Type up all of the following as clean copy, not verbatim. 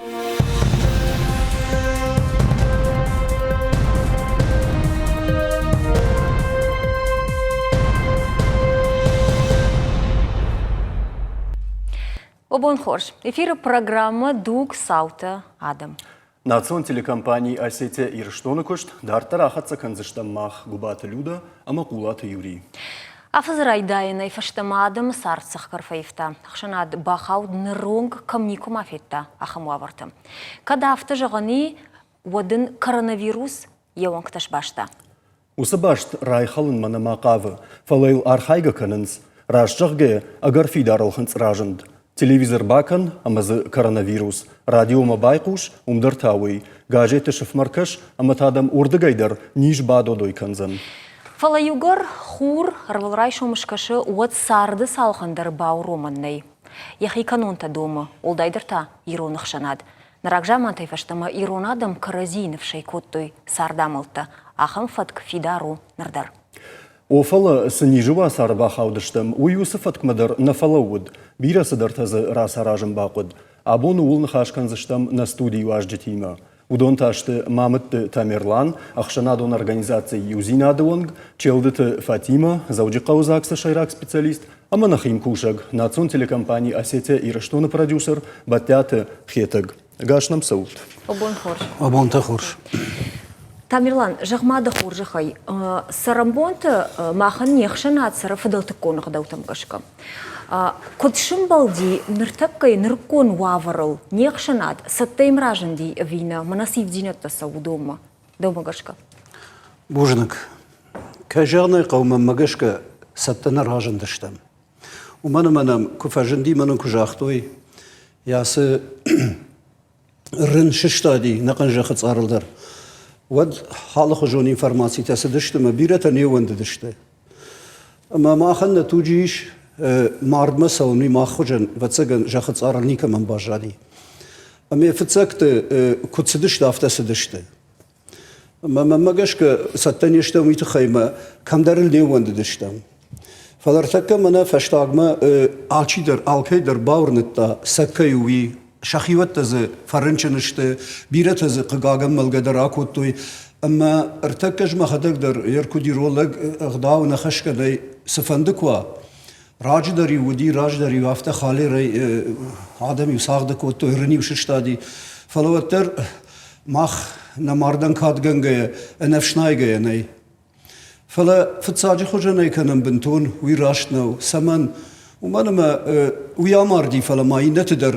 Обон хорз. Эфиры программа «Дуг. Цаутӕ. Адӕм». Национ телекомпани «Осетия Ирыстоны» куыст дарддӕр ахӕццӕ кӕндзыстӕм мах, Гуыбаты Люда ӕмӕ Хъулаты Юрий. Афӕдзы райдайӕнӕй фӕстӕмӕ адӕмы цард цӕхгӕр фӕивта. Ӕхсӕнад бахауд ныронг кӕм никуыма федта, ахӕм уавӕрты. Кӕд афтӕ зӕгъӕн и, уӕд ын коронавирус йӕ уӕнгтӕ сбаста. Уыцы баст райхӕлынмӕ нӕма хъавы, фӕлӕ йыл архайгӕ кӕнынц. Раст зӕгъгӕйӕ, ӕгӕр фидар ӕлхынцъ разынд. Телевизор бакӕн ӕмӕ дзы коронавирус, радиомӕ байхъус, уым дӕр та уый, газеты сыфмӕ ркӕс ӕмӕ та дӕм уырдыгӕй дӕр низ бадодой кӕндзӕн. Фӕлӕ иугӕр хур ӕрвылрайсом скӕсы, уӕд царды цалхӕн дӕр бауромӕн нӕй. Йӕхи кӕнонтӕ домы, уӕлдайдӕр та ирон ӕхсӕнад. Рагзамантӕй фӕстӕмӕ ирон адӕм кӕрӕдзийы ныфсӕй кодтой цардамӕлттӕ. Ахӕм фӕтк фидар у ныр дӕр. О, фӕлӕ цы низы уацары бахаудыстӕм, уый уыцы фӕткмӕ дӕр нӕ фӕлӕууыд. Бирӕ цыдӕртӕ дзы рацаразын бахъуыд. Абон ууыл ныхас кӕндзыстӕм нӕ студийы уазджытимӕ. Уыдон та сты Мамытты Тамерлан, ӕхсӕнадон организацийы Иудзинады уӕнг, Челдыты Фатимӕ, Дзӕуджыхъӕуы ЗАГС-ы сӕйраг специалист ӕмӕ нӕхи мкусӕг, национ телекомпани Осетия-Ирыстон-ы продюсер Бадтиаты Хетӕг. Ӕгас нӕм цӕут. Абон хорз. Абонтӕ хорз. Тамерлан, зӕгъ-ма дӕ хорзӕхӕй, цӕрӕнбонты махӕн не хсӕнад цӕры фыдӕлтыккон ӕгъдӕуттӕм гӕсгӕ. Куыд сӕмбӕлди ныртӕккӕйы нырыккон уавӕрыл не хсӕнад, цӕттӕ йӕм разынди ӕви нӕ, мӕнӕ цы ивддзинӕдтӕ цӕуы уыдонмӕ, дӕумӕ гӕсгӕ? Бузныг. Кӕй зӕгъын ӕй хъӕуы, мӕнмӕ гӕсгӕ цӕттӕ нӕ разындыстӕм. Уымӕн ӕмӕ нӕм куы фӕзынди, мӕ нын куы загътой, йӕ ацы рын сыстади нӕхъӕн зӕххы цъарыл дӕр, уӕд алыхуызон информацитӕ цыдысты ӕмӕ бирӕтӕ не ууӕндыдысты. Ӕмӕ махӕн нӕ туджы ис мардмӕ цӕуын, уый мах хуызӕн, ӕвӕццӕгӕн, зӕххы цъарыл никӕмӕн баззади. Ӕмӕ фыццӕгты куыд цыдысты, афтӕ цыдысты. Ӕмӕ мӕнмӕ гӕсгӕ цӕттӕ не стӕм уый тыххӕй ӕмӕ кӕмдӕр ыл не ууӕндыдыстӕм. Фӕлӕ ӕртӕккӕ мӕнӕ фӕстагмӕ алчидӕр, алкӕй дӕр бауырныдта, сӕ кӕй у, уый. Сӕхиуӕттӕ дзы фӕрынчын сты, бирӕтӕ дзы хъыгагӕн мӕлгӕ дӕр акодтой. Ӕмӕ ӕртӕккӕ ӕз мӕхӕдӕг дӕр куыд ирон лӕг ӕгъдау нӕ хӕсгӕ нӕй, цыфӕнды куы уа, Раджы дӕр-иу уыди, раздӕр-иу афтӕ халерӕй адӕм-иу цагъды кодтой, рын-иу сыстади. Фӕлӕ уӕддӕр мах нӕ мардӕн кадгӕнгӕйӕ, ӕнӕфснайгӕйӕ нӕй. Фӕлӕ фыццаджы хуызӕнӕй кӕнӕм бынтон, уый раст нӕу. Цӕмӕн? Уымӕн ӕмӕ уый амарди, фӕлӕ ма иннӕты дӕр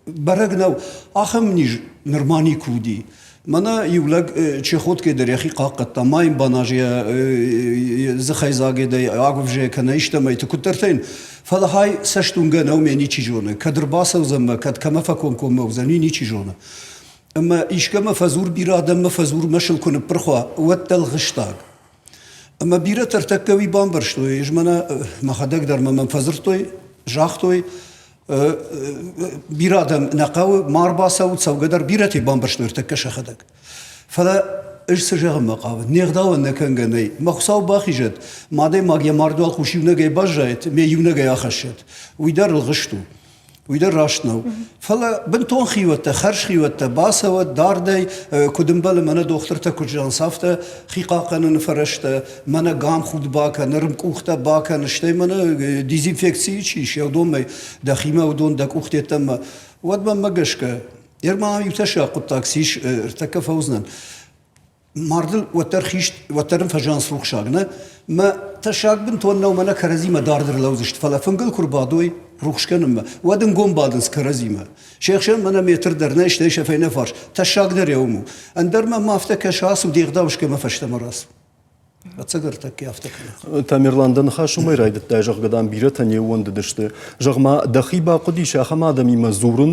бӕрӕг нӕу. Ахӕм низ нырма никуы уыди. Мӕнӕ иу лӕг чехоткӕй дӕр йӕхи хъахъхъӕдта, ма йын баназ йӕ дзыхӕйдзагӕй агуывзӕ кӕнӕ истӕмӕйты, куыддӕртӕ йын. Фӕлӕ хай цӕстуынгӕ нӕу, ме ничи зоны. Кӕд ӕрбацӕудзӕн мӕ, кӕд кӕмӕ фӕкомкоммӕ уыдзӕн, уый ничи зоны. Ӕмӕ искӕмӕ фӕдзур, бирӕ адӕммӕ фӕдзур, мӕ сыл куы ныппырх уа, уӕд дӕ лгъыстаг. Ӕмӕ бирӕтӕ ӕртӕккӕ уый бамбӕрстой, ӕз мӕнӕ мӕхӕдӕг дӕр мӕм фӕдзырдтой, загътой, бирӕ адӕм нӕ хъӕуы, ма ӕрбацӕут, цӕугӕ дӕр бирӕтӕй бамбӕрстой ӕртӕккӕ сӕхӕдӕг. Фӕлӕ ӕз цы зӕгъынмӕ хъавын, не гъдауӕн нӕ кӕнгӕ нӕй. Мӕ Хуыцау бахизӕд, мӕ адӕймаг йӕ мардуӕлхъус иунӕгӕй баззайӕд, ме иунӕгӕй ахӕссӕд. Уый дӕр ӕлгъыст у. Уый дӕр раст нӕу. Фӕлӕ бынтон хиуӕттӕ, хӕрз хиуӕттӕ бацӕуӕд дардӕй, куыд ӕмбӕлы, мӕнӕ дохтыртӕ куыд зӕгъынц, афтӕ хи хъахъхъӕныны фӕрӕзтӕ, мӕнӕ гамхуд бакӕн, ӕрмкъухтӕ бакӕн, стӕй мӕнӕ дезинфекцийы чи ис, уыдонмӕ дӕхимӕ уыдон дӕ къухтӕ йеддӕмӕ. Уӕд мӕнмӕ гӕсгӕ, ма иу тӕссаг хъуыддаг сис, ӕртӕккӕ фӕуыдзынӕн. Мардыл уӕддӕр хист, уӕддӕр ын фӕзиан рухсаг, нӕ? Мӕ тӕссаг бынтон нӕу, мӕнӕ кӕрӕдзимӕ дард ӕрлӕудзысты, фӕлӕ фынгыл куы рбадой рухс кӕнынмӕ, уӕд ӕнгом бадынц кӕрӕдзимӕ. Се хсӕн мӕнӕ метр дӕр нӕ, стӕй сӕ фӕйнӕ фарс. Тӕссагдӕр йӕ уым у. Ӕндӕр мӕм афтӕ кӕсы, ацу, де гъдау скӕ мӕ фӕстӕмӕ рацу. Ӕцӕгдӕр тӕккӕ афтӕ кӕны. Тамерлан, дӕ ныхас уымӕй райдыдтай, зӕгъгӕ, дам, бирӕтӕ не ууӕндыдысты. Зӕгъ-ма, дӕхи бахъуыдис ахӕм адӕмимӕ дзурын,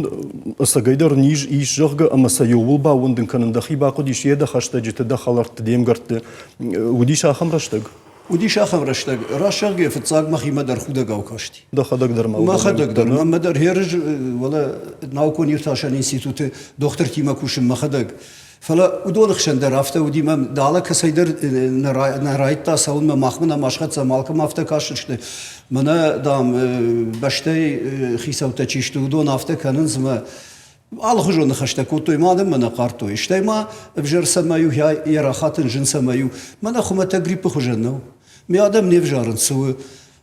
ӕцӕгӕйдӕр низ ис, зӕгъгӕ, ӕмӕ сӕ иууыл баууӕндын кӕнын дӕхи бахъуыдис йе дӕ хӕстӕджыты, дӕ хӕлӕртты, де мгӕртты. Уыдис ахӕм рӕстӕг? Уыдис ахӕм рӕстӕг. Раст зӕгъгӕйӕ, фыццаг мӕхимӕ дӕр худӕгау касти. Дӕхӕдӕг дӕр ма Мӕхӕдӕг дӕр. Мӕнмӕ дӕр херыз, уӕлӕ наукон иртасӕн институты дохтыртимӕ кусын мӕхӕдӕг. Фӕлӕ уыдоны хсӕн дӕр афтӕ уыди, мӕм далӕ кӕцӕйдӕр нӕ райдта цӕуынмӕ, махмӕ нӕма схӕццӕ, алкӕмӕ афтӕ кастысты. Мӕнӕ, дам, бӕстӕйы хицӕуттӕ чи сты, уыдон афтӕ кӕнынц ӕмӕ. Алыхуызон ныхӕстӕ кодтой, ма адӕммӕ нӕ хъардтой. Стӕй ма ӕвзӕр цӕмӕй у, йӕ рахатын зын цӕмӕй у. Мӕнӕ хуымӕтӕг гриппы хуызӕн нӕу. Ме адӕм не взарынц, цы у.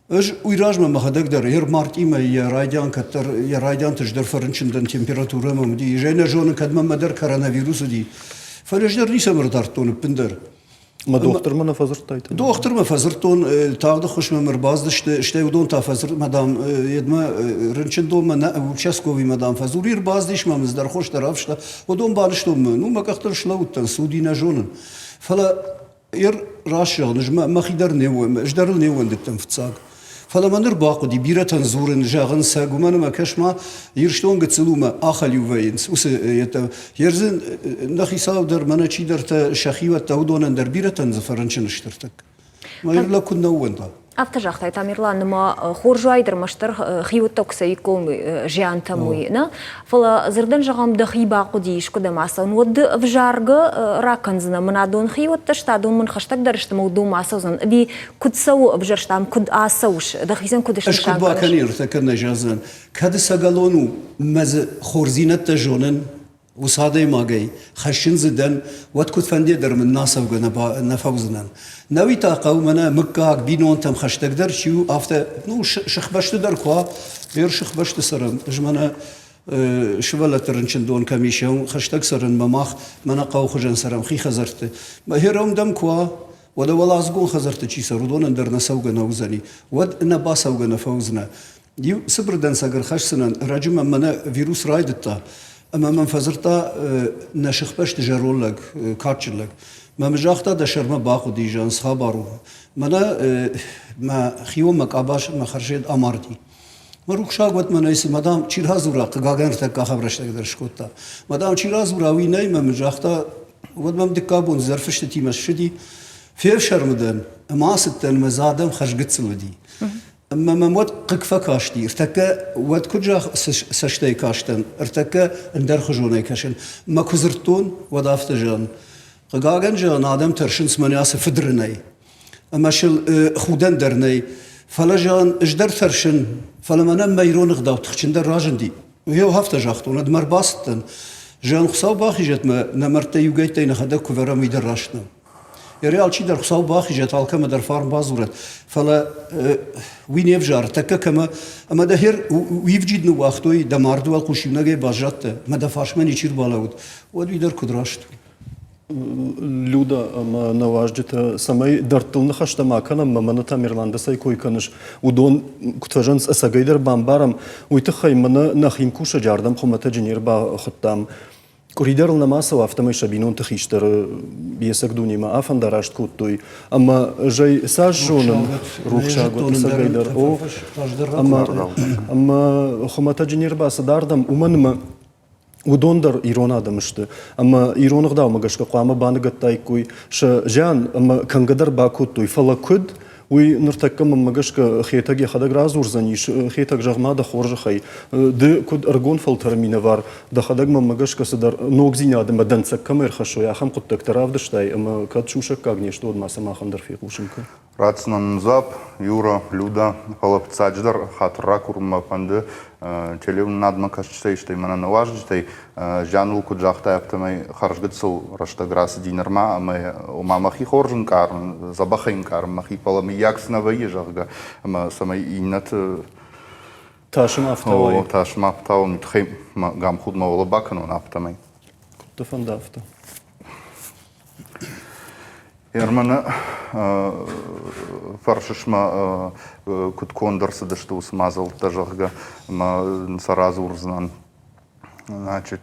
Ӕз уый размӕ мӕхӕдӕг дӕр йе мартъимӕ йӕ райдиан кӕддӕр йӕ райдианты ӕз дӕр фӕрынчын дӕн, температурӕ мӕм уыди. Ӕз ӕй нӕ зонын, кӕд мӕнмӕ дӕр коронавирус уыди. Фӕлӕ ӕз дӕр ницӕмӕ ӕрдардтон ӕппындӕр. Мӕ дохтырмӕ нӕ фӕдзырдтай? Дохтырмӕ фӕдзырдтон, тагъд ӕххуысмӕ мӕ ӕрбацыдысты, стӕй уыдон та фӕдзырдмӕ, дам, йедмӕ рынчындонмӕ нӕ участковыймӕ, дам, фӕдзури, ӕрбацыдис мӕм, цыдӕр хос дӕр ӕфста. Уыдон банызтон мӕ, ну, мӕ къӕхтыл слӕууыдтӕн, цы уыди, нӕ зонын. Фӕлӕ Ир раст зӕгъын, ӕз мӕхи дӕр не ӕз дӕр ыл не ууӕндыдтӕн фыццаг. Фӕлӕ мӕ ныр бахъуыди бирӕтӕн дзурын, зӕгъын сӕ, уымӕн ӕмӕ кӕс-ма, Ирыстон гыццыл у мӕ ахӕлиу вӕййынц. Уыцы ердзы нӕ хицау дӕр, мӕнӕ чидӕртӕ сӕхиуӕттӕ, уыдонӕн дӕр бирӕтӕн дзы фӕрынчын стыртӕккӕ. Мӕ ир лӕг куыд нӕ ууӕнда. Афтӕ загътай, Тамерлан, ӕмӕ хорз уаид ӕрмӕстдӕр хиуӕттӕ куы цӕуиккой зиантӕм, уый, нӕ? Фӕлӕ дзырдӕн зӕгъӕм, дӕхи бахъуыди искуыдӕм ацӕуын, уӕд ды ӕвзаргӕ ракӕндзынӕ, мын адон хиуӕттӕ сты, адон мын хӕстӕгдӕр сты, мӕ уыдон ацӕудзӕн. Ӕви куыд цӕуы ӕвзӕрстам, куыд ацӕуыс, дӕхицӕн куыд снысан Ӕз куыд бакӕнин, ӕртӕккӕ нӕ зӕгъдзынӕн. Кӕд ӕцӕгӕлон у, мӕ дзы хорздзинӕдтӕ зонын, уыцы адӕймагӕй хӕссын дзы дӕн, уӕд куыдфӕндыйӕ дӕр мын нацӕугӕ нӕ фӕуыдзынӕн. Нӕуи та хъӕуы мӕнӕ мыггаг, бинонтӕм хӕстӕгдӕр чи у, афтӕ, ну, сыхбӕсты дӕр куы уа, ӕр сыхбӕсты цӕрӕм, ӕз мӕнӕ сывӕллӕтты рынчындон кӕм ис, хӕстӕг цӕрынмӕ мах мӕнӕ хъӕуы хуызӕн цӕрӕм хи хӕдзӕртты. Мӕ хером дӕм куы уа, уӕдӕ уӕладзыгон хӕдзӕртты чи цӕры, уыдонӕн дӕр нӕ цӕугӕ нӕ уыдзӕни, уӕд нӕ бацӕугӕ нӕ фӕуыдзынӕ. Иу цыбыр дӕнцӕг ӕрхӕсдзынӕн, ӕрӕджы мӕм мӕнӕ вирус райдыдта, ӕмӕ мӕм фӕдзырдта нӕ сыхбӕсты зӕронд лӕг, кадджын лӕг. Мӕм загъта, дӕ сӕрмӕ бахъуыди, зӕгъын, цы хабар у. Мӕнӕ мӕ хион мӕ къабаз мӕ хӕрзед амарди. Мӕ рухсаг уӕд мӕнӕй цы, мадам, чи радзура, хъыгагӕн ӕртӕккӕ ахӕм рӕстӕг дӕр скодта. Мадам, чи радзура, уый нӕй, мӕм загъта, уӕд мӕм дыккаг бон зӕрфыстытимӕ ссыди. Фефсӕрмы дӕн ӕмӕ ацыдтӕн, мӕ задӕм хӕрзгыццыл уыди. Ӕмӕ мӕм уӕд хъыг фӕкасти, ӕртӕккӕ уӕд куыд цӕстӕй кастӕн, ӕртӕккӕ ӕндӕрхуызонӕй кӕсын. Мӕ куы дзырдтон, уӕд афтӕ зӕгъын. Хъыгагӕн зӕгъын, адӕм тӕрсынц мӕнӕ ацы фыдрынӕй. Ӕмӕ сыл худӕн дӕр нӕй. Фӕлӕ зӕгъын, ӕз дӕр тӕрсын, фӕлӕ мӕнӕн мӕ ирон ӕгъдау тыхджындӕр разынди. Гъе афтӕ загътон, ӕд мӕ ӕрбацыдтӕн. Зӕгъын, Хуыцау бахизӕд мӕ, нӕ мӕрдтӕ иугӕйттӕй нӕхӕдӕг куы вӕрӕм, уый дӕр раст нӕу. Йӕ алчидӕр Хуыцау бахизӕд, алкӕмӕ дӕр фарн бадзурӕд, фӕлӕ уый не взары, тӕккӕ кӕмӕ, ӕмӕ дӕ хер уивджид ныууагътой, дӕ марды уӕлхъус иунӕгӕй баззадтӕ, ӕмӕ дӕ фарсмӕ ничи рбалӕууыд, уӕд уый дӕр куыд раст у? Люда ӕмӕ нӕ уазджытӕ, цӕмӕй дӕрдтыл ныхӕстӕ ма кӕнӕм, мӕ мӕнӕ Тамерлан дӕ цӕй кой кӕныс, уыдон куыд фӕзӕгъынц, ӕцӕгӕйдӕр бамбарӕм, уый тыххӕй мӕнӕ нӕхи мкусӕджы ардӕм хуымӕтӕджы не рбахуыдтам. Къуыри дӕр ыл нӕма цӕуы, афтӕмӕй сӕ бинонты хистӕры йе цӕг дунемӕ афӕндараст кодтой. Ӕмӕ ӕз ӕй цас зонын, рухсаг уӕд ӕцӕгӕйдӕр, о, ӕмӕ, ӕмӕ хуымӕтӕджы не рбацыд ардӕм, уымӕн ӕмӕ уыдон дӕр ирон адӕм сты. Ӕмӕ ирон ӕгъдаумӕ гӕсгӕ хъуамӕ баныгӕдтаиккой сӕ зиан ӕмӕ кӕнгӕ дӕр бакодтой. Фӕлӕ куыд, Уый ныртӕккӕ мӕнмӕ гӕсгӕ Хетӕг йӕхӕдӕг радзурдзӕнис. Хетӕг, зӕгъ-ма дӕ хорзӕхӕй, ды куыд ӕрыгон фӕлтӕры минӕвар, дӕхӕдӕг мӕнмӕ гӕсгӕ цыдӕр ногдзинад ӕмӕ дӕнцӕг кӕм ӕрхӕссой, ахӕм хъуыддӕгтӕ равдыстай ӕмӕ кӕд сусӕггаг не сты, уӕд ма сӕ махӕн дӕр фехъусын кӕн. Ратдзынӕн дзуапп, Юра, Люда, фӕлӕ фыццаджыдӕр хатыр ракурын мӕ фӕнды телеуынынадмӕ кӕсджытӕй, стӕй мӕнӕ нӕ уазджытӕй. Зианыл куыд загътай, афтӕмӕй хӕрзгыццыл рӕстӕг рацыди нырма ӕмӕ ома мӕхи хорз ӕнкъарын, дзӕбӕхӕй ӕнкъарын мӕхи, фӕлӕ мыййаг цы нӕ вӕййы, зӕгъгӕ, ӕмӕ цӕмӕй иннӕты Тасы ма ӕфтауай. О, тасы ма ӕфтауон, уый тыххӕй мӕ гамхуд мӕ уӕлӕ бакӕнон, афтӕмӕй. Куыд дӕ фӕнда, афтӕ. Ерманы фӕрсыс мӕ, куыд конд ӕрцыдысты уыцы мадзӕлттӕ, зӕгъгӕ, ӕмӕ сӕ радзурдзынӕн. Значит,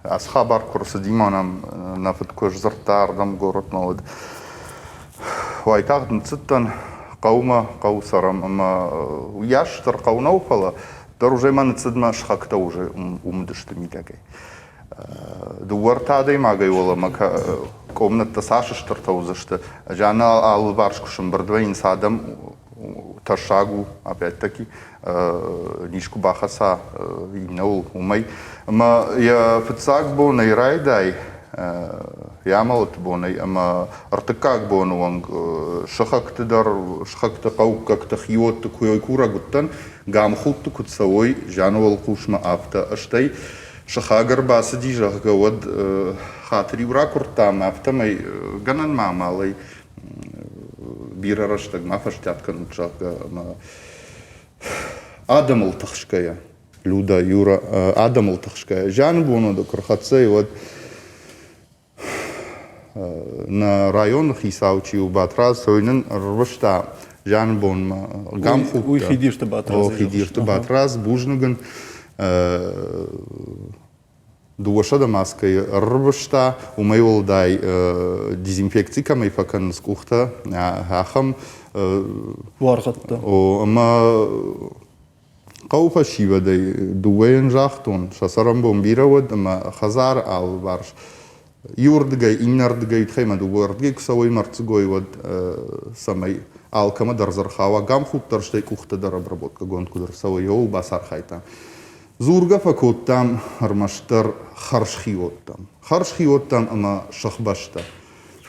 ацы хабар куы рцыди мӕнӕн, нӕ фыд куы сдзырдта ардӕм горӕтмӕ, уӕд уайтагъд ныццыдтӕн хъӕумӕ, хъӕуы цӕрӕм ӕмӕ уыйас стыр хъӕу нӕу, фӕлӕ дӕр уже мӕ ныццыдмӕ сыхӕгтӕ уже уым уыдысты мидӕгӕй. Дыууӕ-ӕртӕ адӕймагӕй уӕлӕмӕ къомнӕттӕ цас стыртӕ уыдзысты, зианы алыварс куы сӕмбырд вӕййынц адӕм, тӕссаг у, опять-таки, низ куы бахӕца иннӕуыл, уымӕй. Ӕмӕ йӕ фыццаг бонӕй райдай, йӕ амӕлӕты бонӕй ӕмӕ ӕртыккаг боны онг сыхӕгты дӕр, сыхӕгты хъӕуккӕгты, хиуӕтты куы курӕг уыдтӕн, гамхудты куыд цӕуой зианы уӕлхъусмӕ, афтӕ. Стӕй. Сыхаг ӕрбацыди, зӕгъгӕ, уӕд хатыр-иу ракуырдта ӕмӕ афтӕмӕй гӕнӕн ма амалӕй бирӕ рӕстӕг ма фӕстиат кӕнут, зӕгъгӕ, ӕмӕ адӕмыл тыхсгӕйӕ, Люда, Юра, адӕмыл тыхсгӕйӕ, зианы бон уӕд куы рхӕццӕ и, уӕд нӕ районы хицау чи у, Батрадз, уый нын ӕрвыста зианы бонмӕ гамхудтӕ. Уый Хидирты Батрадз. О, Хидирты Батрадз, бузныг ын. 200 маскӕйы ӕрвыста, уымӕй уӕлдай дезинфекци кӕмӕй фӕкӕнынц къухтӕ, ахӕм буаргъӕдтӕ. О, ӕмӕ хъӕуы фӕсивӕдӕй дыууӕйӕн загътон, сӕ цӕрӕнбон бирӕ уӕд ӕмӕ хӕдзары алыварс иуырдыгӕй, иннӕрдыгӕй тыххӕй ма дыууӕрдыгӕй куы цӕуой мӕрддзыгой, уӕд цӕмӕй алкӕмӕ дӕр дзы ӕрхауа гамхуд дӕр, стӕй къухтӕ дӕр обработкӕгонд куыд ӕрцӕуой, ууыл бацархайдтам. Дзургӕ фӕкодтам ӕрмӕстдӕр хӕрзхиуӕттӕм. Хӕрзхиуӕттӕм ӕмӕ сыхбӕстӕ.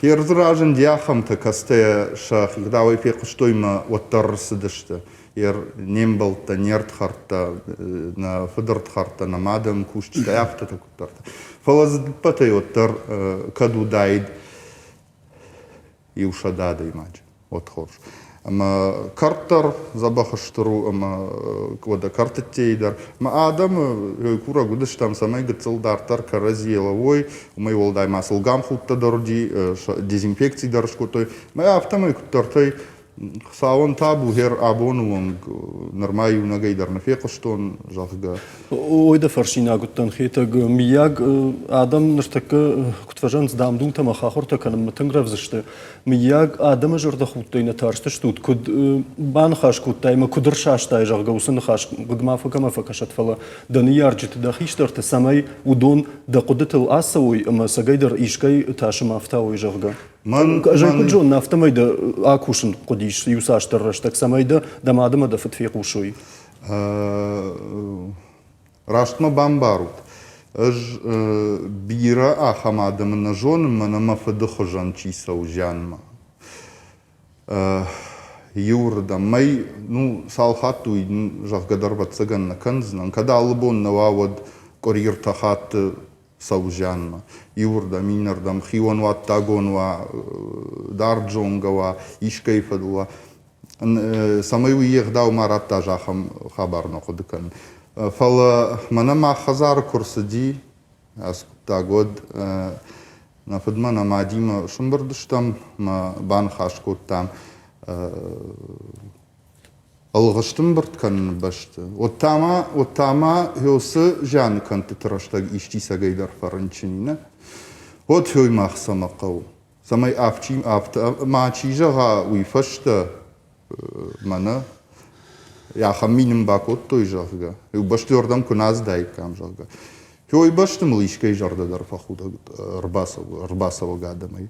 Фердзы разынди ахӕмтӕ, кӕцытӕ сӕ хигъдауӕй фехъуыстой ӕмӕ уӕддӕр ӕрцыдысты. Не мбӕлттӕ, не рдхӕрдтӕ, нӕ фыдырдхӕрдтӕ, нӕ мады ӕмкусджытӕ, афтӕтӕ куыддӕртӕ. Фӕлӕ дзы ӕппӕтӕй уӕддӕр кӕд уыдаид 100 адӕймаджы, уӕд хорз. Ӕмӕ кӕрт дӕр дзӕбӕх стыр у ӕмӕ уӕдӕ кӕртыттӕй дӕр. Ӕмӕ адӕмы курӕг уыдыстӕм, цӕмӕй гыццыл дарддӕр кӕрӕдзийы лӕууой, уымӕй уӕлдай ма сыл гамхудтӕ дӕр уыди, дезинфекци дӕр скодтой. Ӕмӕ афтӕмӕй куыддӕртӕй Хуыцауӕн табу, гъер абоны онг нырма иунӕгӕй дӕр нӕ фехъуыстон, зӕгъгӕ. Ой, дӕ фӕрсинаг уыдтӕн, Хетӕг. Мыййаг, адӕм ныртӕккӕ куыд фӕзӕгъынц, дам-думтӕ ӕмӕ хахуыртӕ кӕнынмӕ тынг рӕвдз сты. Мыййаг, адӕмы зӕрдӕхудтӕй нӕ тарстыстут, куыд баныхас кодтай ӕмӕ куыд ӕрсастай, зӕгъгӕ, уыцы ныхас хъыг ма фӕкӕмӕ фӕкӕсӕд, фӕлӕ дӕ ныййарджыты, дӕ хистӕрты, цӕмӕй уыдон дӕ хъуыдытыл ацӕуой ӕмӕ ӕцӕгӕйдӕр искӕй тасы ма ӕфтауой, зӕгъгӕ. Мӕн, Ӕз ӕй куыд зонын, афтӕмӕй дӕ акусын хъуыдис иуцасдӕр рӕстӕг, цӕмӕй дӕ дӕ мад ӕмӕ дӕ фыд фехъусой. Раст мӕ бамбарут. Ӕз бирӕ ахӕм адӕмы нӕ зонын, мӕнӕ мӕ фыды хуызӕн чи цӕуы зианмӕ. Иуырдӕм мӕй, ну, цал хатты уый, зӕгъгӕ дӕр ӕвӕццӕгӕн нӕ кӕндзынӕн. Кӕд алы бон нӕ уа, уӕд къуыри ӕртӕ хатты цӕуы зианмӕ. Иуырдӕм, иннӕрдӕм, хион уа, ӕддагон уа, дард зонгӕ уа, искӕй фӕдыл уа. Цӕмӕй уый йе гъдау ма радта, ахӕм хабар нӕ хъуыды кӕнын. Фӕлӕ мӕнӕ мах хӕдзары куы рцыди ацы хъуыддаг, уӕд нӕ фыдмӕ нӕ мадимӕ сымбырд стӕм ӕмӕ баныхас кодтам ӕлгъыст ӕмбырд кӕныны бӕсты, уӕд та ма, уӕд та ма уыцы зианы кӕндтыты рӕстӕг исчи цӕгӕйдӕр фӕрынчын и, нӕ? Уӕд уый мах цӕмӕ хъӕуы? Цӕмӕй афтӕ ма чи зӕгъа, уый фӕстӕ мӕнӕ ахӕм ми нын бакодтой, зӕгъгӕ. Иу бӕсты ӕрдӕм куы нӕ ацыдаиккам, зӕгъгӕ. Уый бӕсты мыл искӕй зӕрдӕ дӕр фӕхудӕг ӕрбацӕуӕг адӕмӕй.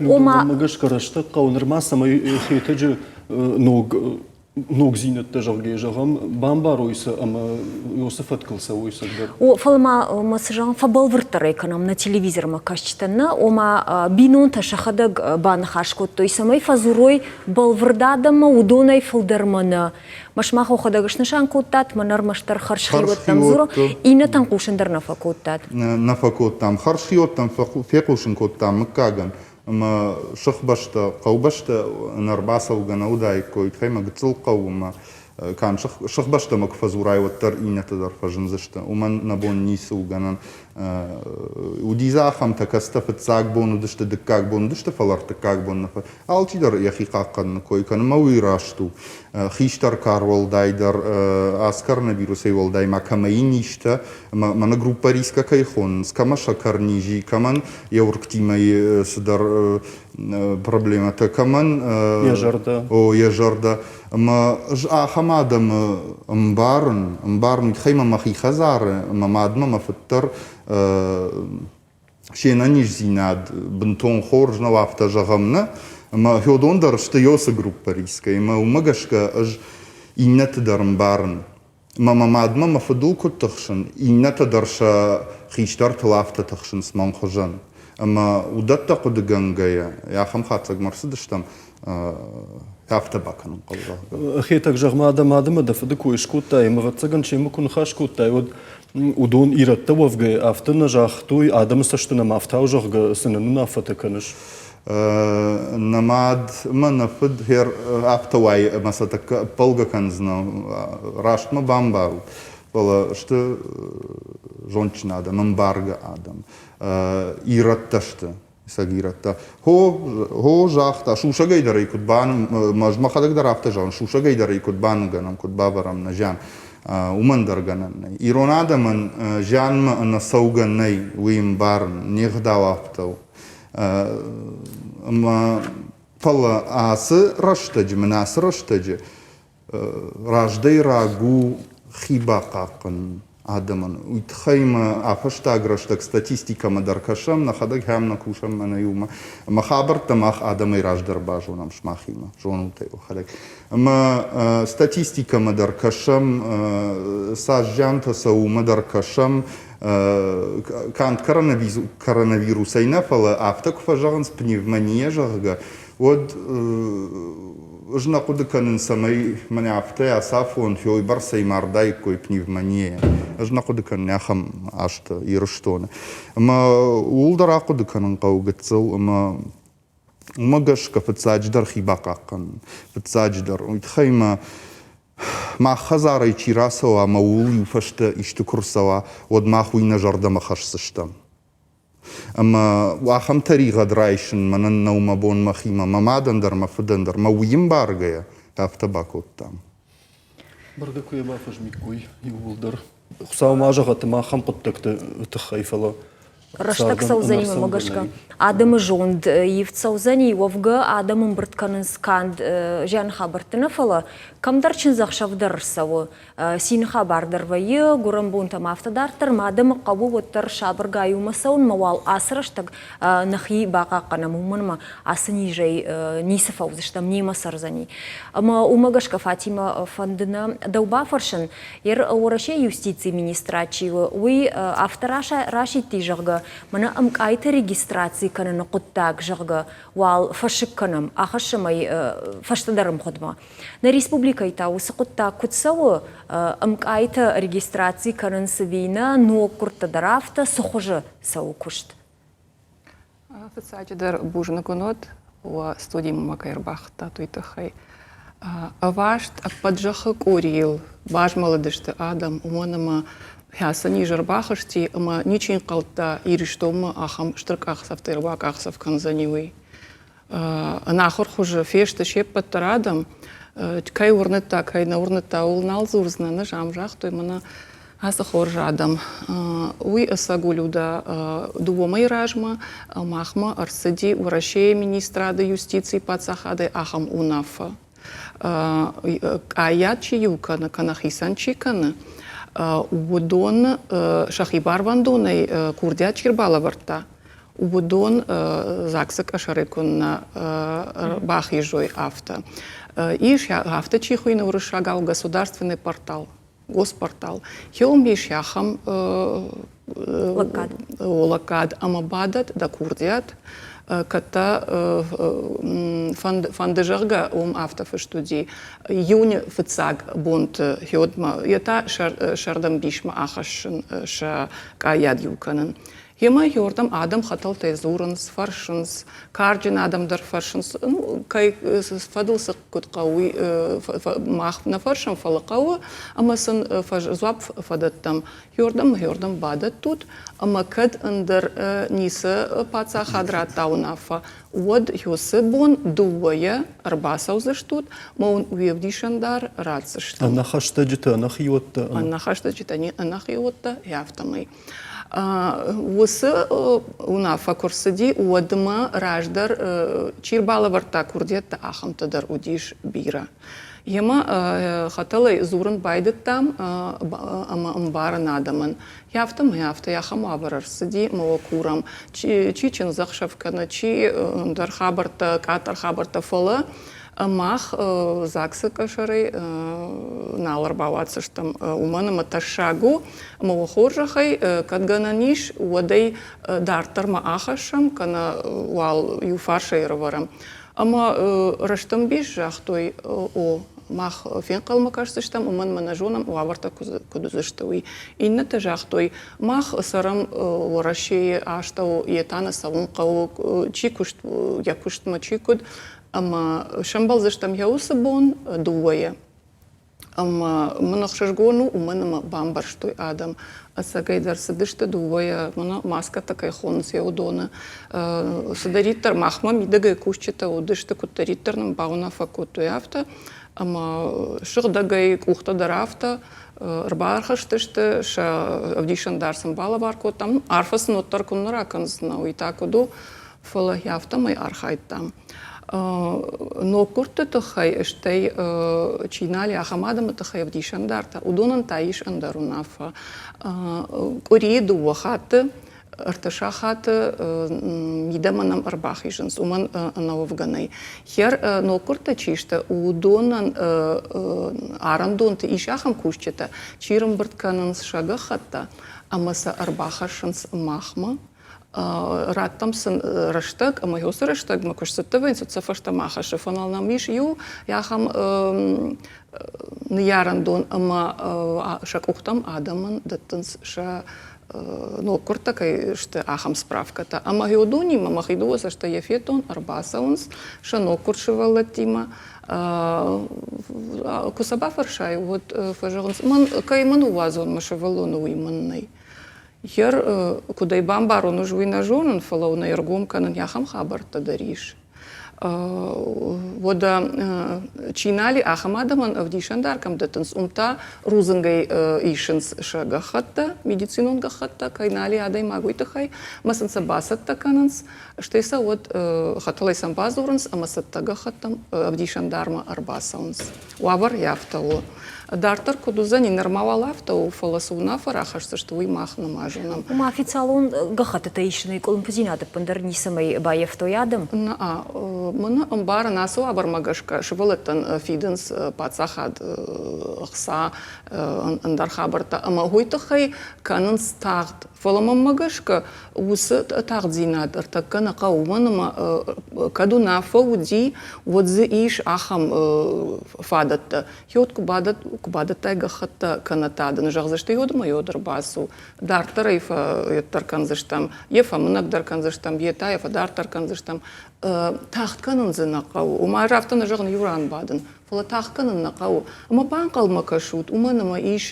Ома, Мӕнмӕ гӕсгӕ рӕстӕг хъӕуы нырма, цӕмӕй Хетӕджы ног ногдзинӕдтӕ, зӕгъгӕ, зӕгъӕм, бамбарой сӕ ӕмӕ уыцы фӕткыл цӕуой цӕгдӕр. О, фӕлӕ ма ма цы зӕгъӕм, фӕбӕлвырддӕрӕй кӕнӕм нӕ телевизормӕ кӕсджытӕн, нӕ, ома бинонтӕ сӕхӕдӕг баныхас кодтой, цӕмӕй фӕдзурой бӕлвырд адӕммӕ, уыдонӕй фылдӕрмӕ нӕ. Мӕ сымах уӕхӕдӕг снысан кодтат, мӕн ӕрмӕстдӕр хӕрзхиуӕттӕм дзуры, иннӕтӕн хъусын дӕр нӕ фӕкодтат. Нӕ фӕкодтам. Хӕрзхиуӕттӕм фехъусын кодтам мыггагӕн, ӕмӕ сыхбӕстӕ, хъӕубӕстӕ нӕ ӕрбацӕугӕ нӕ уыдаиккой, тыххӕй мӕ гыццыл хъӕу ӕмӕ канд сыхбӕстӕмӕ куы фӕдзурай, уӕддӕр иннӕтӕ дӕр фӕзындзысты. Уымӕн нӕ бон ницы у гӕнӕн. Уыди дзы ахӕмтӕ, кӕцытӕ фыццаг бон уыдысты, дыккаг бон уыдысты, фӕлӕ ӕртыккаг бон нӕ Алчидӕр йӕхи хъахъхъӕныны кой кӕны, ӕмӕ уый раст у. Хистӕр кар уӕлдайдӕр ацы коронавирусӕй уӕлдай ма кӕмӕ и низтӕ, ӕмӕ мӕнӕ группа риска кӕй хонынц, кӕмӕ сӕкӕрниз и, кӕмӕн йӕ уыргтимӕ цыдӕр проблемӕтӕ, кӕмӕн йӕ зӕрдӕ. О, йӕ зӕрдӕ. Ӕмӕ ӕз ахӕм адӕмы ӕмбарын, ӕмбарын, уый тыххӕй мӕ мӕхи хӕдзары, мӕ мадмӕ мӕ фыд дӕр се нӕниздзинад бынтон хорз нӕу, афтӕ зӕгъӕм, нӕ. Ӕмӕ уыдон дӕр сты уыцы группӕ рискӕй, ӕмӕ уымӕ гӕсгӕ ӕз иннӕты дӕр ӕмбарын. Ӕмӕ мӕ мадмӕ мӕ фыдыл куыд тыхсын, иннӕтӕ дӕр сӕ хистӕртыл афтӕ тыхсынц мӕн хуызӕн. Ӕмӕ уыдӕттӕ хъуыдыгӕнгӕйӕ ахӕм хатдзӕгмӕ ӕрцыдыстӕм, афтӕ бакӕнын хъӕуы, зӕгъгӕ. Хетӕг, зӕгъ-ма, дӕ мадымӕ дӕ фыды кой скодтай ӕмӕ, ӕвӕццӕгӕн, семӕ куы ныхас кодтай, уӕд. Уыдон ирӕттӕ уӕвгӕ афтӕ нӕ загътой, адӕмы цӕсты нӕм афтау, зӕгъгӕ, цы нын уынаффӕтӕ кӕныс? Нӕ мад ӕмӕ нӕ фыд хер афтӕ уайы ӕмӕ сӕ тӕккӕ ӕппӕлгӕ кӕндзынӕ, раст мӕ бамбарут. Фӕлӕ сты зондджын адӕм, ӕмбаргӕ адӕм. Ирӕттӕ сты. Ӕцӕг ирӕттӕ. Хо, хо загъта, сусӕгӕй дӕр ӕй куыд бан, мӕхӕдӕг дӕр афтӕ зӕгъын, сусӕгӕй дӕр ӕй куыд баныгӕнӕм, куыд бавӕрӕм нӕ зиан, уымӕн дӕр гӕнӕн нӕй. Ирон адӕмӕн зианмӕ ӕнӕцӕугӕ нӕй, уый ӕмбарын, не гъдау афтӕ у. Ӕмӕ фӕлӕ ацы рӕстӕджы, мын ацы рӕстӕджы раздӕйраг у хи бахъахъхъӕнын адӕмӕн. Уый тыххӕй ма а-фӕстаг рӕстӕг статистикӕмӕ дӕр кӕсӕм, нӕхӕдӕг хӕм нӕ кусӕм мӕнӕ иумӕ. Ӕмӕ хабӕрттӕ мах адӕмӕй раздӕр базонӕм сымахимӕ, зонут ӕй уӕхӕдӕг. Ӕмӕ статистикӕмӕ дӕр кӕсӕм, цас зиантӕ цӕуы, уымӕ дӕр кӕсӕм. Канд коронавирусӕй нӕ, фӕлӕ афтӕ куы фӕзӕгъынц пневмония, зӕгъгӕ, уӕд ӕз нӕ хъуыды кӕнын, цӕмӕй мӕнӕ афтӕ ацафон уыйбӕрцӕй мардаиккой пневмонийӕ. Ӕз нӕ хъуыды кӕнын ахӕм азты Ирыстоны. Ӕмӕ ууыл дӕр ахъуыды кӕнын хъӕуы гыццыл ӕмӕ уымӕ гӕсгӕ фыццаджыдӕр хи бахъахъхъӕнын. Фыццаджыдӕр. Уый тыххӕй мӕ мах хӕдзарӕй чи рацӕуа ӕмӕ ууыл иу фӕстӕ исты куы рцӕуа, уӕд мах уый нӕ зӕрдӕмӕ хӕсдзыстӕм. Ӕмӕ ахӕм тӕригъӕд райсын мӕнӕн нӕу мӕ бон мӕхимӕ, мӕ мадӕн дӕр, мӕ фыдӕн дӕр. Мӕ уый ӕмбаргӕйӕ афтӕ бакодтам. Бӕргӕ куы йӕ бафӕзмиккой иууылдӕр. Хуыцау ма зӕгъӕд ахӕм хъуыддӕгты тыххӕй, фӕлӕ Рӕстӕг цӕудзӕни мӕмӕ гӕсгӕ. Адӕмы зонд ивд цӕудзӕни, уӕвгӕ адӕм ӕмбырд кӕнынц канд зианы хабӕртты нӕ, фӕлӕ кӕмдӕр чындзӕхсӕв дӕр ӕрцӕуы. Цины хабар дӕр вӕййы, гуырӕнбонтӕм афтӕ дарддӕр ма адӕмы хъӕуы уӕддӕр сабыргай уымӕ цӕуынмӕ уал ацы рӕстӕг нӕхи бахъахъхъӕнӕм, уымӕн ӕмӕ ацы низӕй ницы фӕуыдзыстӕм, немӕ цӕрдзӕни. Ӕмӕ уымӕ гӕсгӕ Фатимӕ фӕнды нӕ дӕу бафӕрсын, Ер Уӕрӕсейы юстицийы министрад чи у, уый афтӕ расидти, зӕгъгӕ, мӕнӕ ӕмкъайты регистраци кӕныны хъуыддаг, зӕгъгӕ, уал фӕсыкк кӕнӕм, ахӕссӕм ӕй фӕстӕдӕр ӕмгъуыдмӕ. Нӕ республикӕйы та уыцы хъуыддаг куыд цӕуы, ӕмкъайтӕ регистраци кӕнынц ӕви нӕ, ноггуырдтӕ дӕр афтӕ, цы хуызы цӕуы куыст? Фыццаджыдӕр бузныг уын уӕд, уӕ студимӕ мӕ кӕй ӕрбахуыдтат, уый тыххӕй. Ӕваст ӕппӕт зӕххы къорийыл базмӕлыдысты адӕм, уымӕн ӕмӕ хӕцы низ ӕрбахызти ӕмӕ ничи ӕнхъӕлдта Ирыстонмӕ ахӕм стыр къахдзӕфтӕ ӕрбакъахдзӕф кӕндзӕни, уый. Ӕнахуыр хуызы фесты се ппӕт дӕр адӕм. Кӕй уырныдта, кӕй нӕ уырныдта, ууыл нал дзурдзынӕн ӕз. Ам загътой, мӕнӕ ацы хорз адӕм. Уый ӕцӕг у, Людӕ, дыууӕ мӕйы размӕ махмӕ ӕрцыди Уӕрӕсейы министрады юстицийы паддзахадӕй ахӕм уынаффӕ. Къайад чи иу кӕны, кӕнӕ хицӕн чи кӕны, уыдон сӕхи барвӕндонӕй курдиат чи рбалӕвӕрдта, уыдон ЗАГС-ы къӕсӕрӕй куыннӕ бахизой, афтӕ. Ис, афтӕ чи хуыйны уырыссагау государственный портал, госпортал. Хеум ис ахӕм лӕггад ӕмӕ бадӕт дӕ курдиат, кӕд дӕ фӕнды, зӕгъгӕ, уым афтӕ фыст уыди, июны фыццаг бонты хеудмӕ, йе та сӕрдӕмбисмӕ ахӕссын сӕ къайад иу кӕнын. Йемӕ иуырдӕм адӕм хӕтӕлтӕй дзурынц, фӕрсынц, карджын адӕм дӕр фӕрсынц, ну, кӕй фӕдыл цы куыд хъӕуы, уый мах нӕ фӕрсӕм, фӕлӕ хъӕуы, ӕмӕ сын дзуапп фӕдӕттӕм. Иуырдӕм иуырдӕм бадӕттут, ӕмӕ кӕд ӕндӕр ницы паддзахад радта уынаффӕ, уӕд уыцы бон дыууӕйӕ ӕрбацӕудзыстут, ӕмӕ уын уе вдисӕн дӕр ратдзыстӕм. Ӕнӕхӕстӕджытӕ, ӕнӕхиуӕттӕ? Ӕнӕхӕстӕджытӕ, ӕнӕхиуӕттӕ, афтӕмӕй. Уыцы уынаффӕ куы рцыди, уӕдмӕ раздӕр чи рбалӕвӕрдта курдиӕттӕ, ахӕмтӕ дӕр уыдис бирӕ. Йемӕ хӕтӕлӕй дзурын байдыдтам ӕмӕ ӕмбарын адӕмӕн. Афтӕмӕй афтӕ ахӕм уавӕр ӕрцыди, ӕмӕ уӕ курӕм, чи чындзӕхсӕв кӕны, чи ӕндӕр хабӕрттӕ, къаддӕр хабӕрттӕ, фӕлӕ мах ЗАГС-ы къӕсӕрӕй нал ӕрбауадздзыстӕм, уымӕн ӕмӕ тӕссаг у, ӕмӕ уӕ хорзӕхӕй, кӕд гӕнӕн ис, уӕд ӕй дарддӕр ма ахӕссӕм, кӕнӕ уал иу фарсӕй ӕрӕвӕрӕм. Ӕмӕ рӕстӕмбис загътой, о. Мах фенхъӕлмӕ кӕсдзыстӕм, уымӕн ӕмӕ нӕ зонӕм, уавӕртӕ куыд уыдзысты, уый. Иннӕтӕ загътой, мах цӕрӕм Уӕрӕсейы астӕу, йе та нӕ цӕуын хъӕуы, чи куыст, йӕ куыстмӕ чи куыд, ӕмӕ сӕмбӕлдзыстӕм йӕ уыцы бон дыууӕйӕ. Ӕмӕ мын ӕхсызгон у, уымӕн ӕмӕ бамбӕрстой адӕм. Ӕцӕгӕйдӕр цыдысты дыууӕйӕ, мӕнӕ маскӕтӕ кӕй хонынц, йӕ уыдоны. Цыдӕриддӕр махмӕ мидӕгӕй кусджытӕ уыдысты, куыддӕриддӕр нын бауынаффӕ кодтой, афтӕ. Ӕмӕ сыгъдӕгӕй къухтӕ дӕр афтӕ ӕрбархызтысты, сӕ ӕвдисӕндар сын балӕвар кодтам. Арфӕ сын уӕддӕр куыннӕ ракӕндзынӕ, уый та куыд у, фӕлӕ афтӕмӕй архайдтам. Ноггуырдты тыххӕй, стӕй чи нал и, ахӕм адӕмы тыххӕй ӕвдисӕндартӕ, уыдонӕн та ис ӕндӕр уынаффӕ. Къуырийы дыууӕ хатты, ӕртӕ сахаты мидӕмӕ нӕм ӕрбахизынц, уымӕн ӕнӕуӕвгӕ нӕй. Хӕр ноггуырдтӕ чи сты, уыдонӕн арӕндонты ис ахӕм кусджытӕ, чи рымбырд кӕнынц сӕ гӕххӕттӕ ӕмӕ сӕ ӕрбахӕссынц махмӕ. Раттӕм сын рӕстӕг, ӕмӕ уыцы рӕстӕгмӕ куы сцӕттӕ вӕййынц, уӕд сӕ фӕстӕмӕ ахӕссы. Фӕлӕ нӕм ис иу ахӕм ныййарӕндон ӕмӕ сӕ къухтӕм адӕмӕн дӕттынц сӕ ноггуырдтӕ кӕй сты, ахӕм справкӕтӕ. Ӕмӕ уыдонимӕ мӕхи дыууӕ цӕстӕй йӕ федтон, ӕрбацӕуынц сӕ ноггуырд сывӕллӕттимӕ. Куы сӕ бафӕрсай, уӕд фӕзӕгъынц, мӕн кӕй мӕ ныууадзон мӕ сывӕллоны, уый мын нӕй. Йер куыд ӕй бамбарон, ӕз уый нӕ зонын, фӕлӕ уын ӕй ӕргом кӕнын ахӕм хабӕрттӕ дӕр ис. Уӕдӕ чи нал и, ахӕм адӕмӕн ӕвдисӕндар кӕм дӕттынц, уым та рудзынгӕй исынц сӕ гӕххӕттӕ, медицинон гӕххӕттӕ, кӕй нал и адӕймаг, уый тыххӕй, ӕмӕ сын сӕ бацӕттӕ кӕнынц, стӕй сӕ уӕд хӕтӕлӕй сӕм бадзурынц ӕмӕ цӕттӕ гӕххӕттӕм ӕвдисӕндармӕ ӕрбацӕуынц. Уавӕр афтӕ у. Дарддӕр куыд уыдзӕни, нырма уал афтӕ у, фӕлӕ цы уынаффӕ рахӕсдзысты, уый мах нӕма зонӕм. Ома официалон гӕххӕттытӕ исынӕй къуылымпыдзинад ӕппындӕр ницӕмӕй баййӕфтой адӕм? Нӕ, мӕн ӕмбарын, ацы уавӕрмӕ гӕсгӕ сывӕллӕттӕн фидынц паддзахад ӕхца, ӕндӕр хабӕрттӕ ӕмӕ уый тыххӕй кӕнынц тагъд. Фӕлӕ мӕнмӕ гӕсгӕ уыцы тагъддзинад ӕртӕккӕ нӕ хъӕуы, уымӕн ӕмӕ кӕд уынаффӕ уыди, уӕд дзы ис ахӕм фадӕттӕ. Йод куы бадӕттай гӕххӕттӕ кӕнӕ та дын зӕгъдзысты, йод ӕмӕ йод ӕрбацу, дарддӕр ӕй фӕддӕр кӕндзыстӕм, йе фӕмынӕгдӕр кӕндзыстӕм, йе та йӕ фӕдарддӕр кӕндзыстӕм. Тагъд кӕнын дзы нӕ хъӕуы. Уымӕ ӕз афтӕ нӕ зӕгъын, иу ран бадын, фӕлӕ тагъд кӕнын нӕ хъӕуы. Ӕмӕ банхъӕлмӕ кӕсут, уымӕн ӕмӕ ис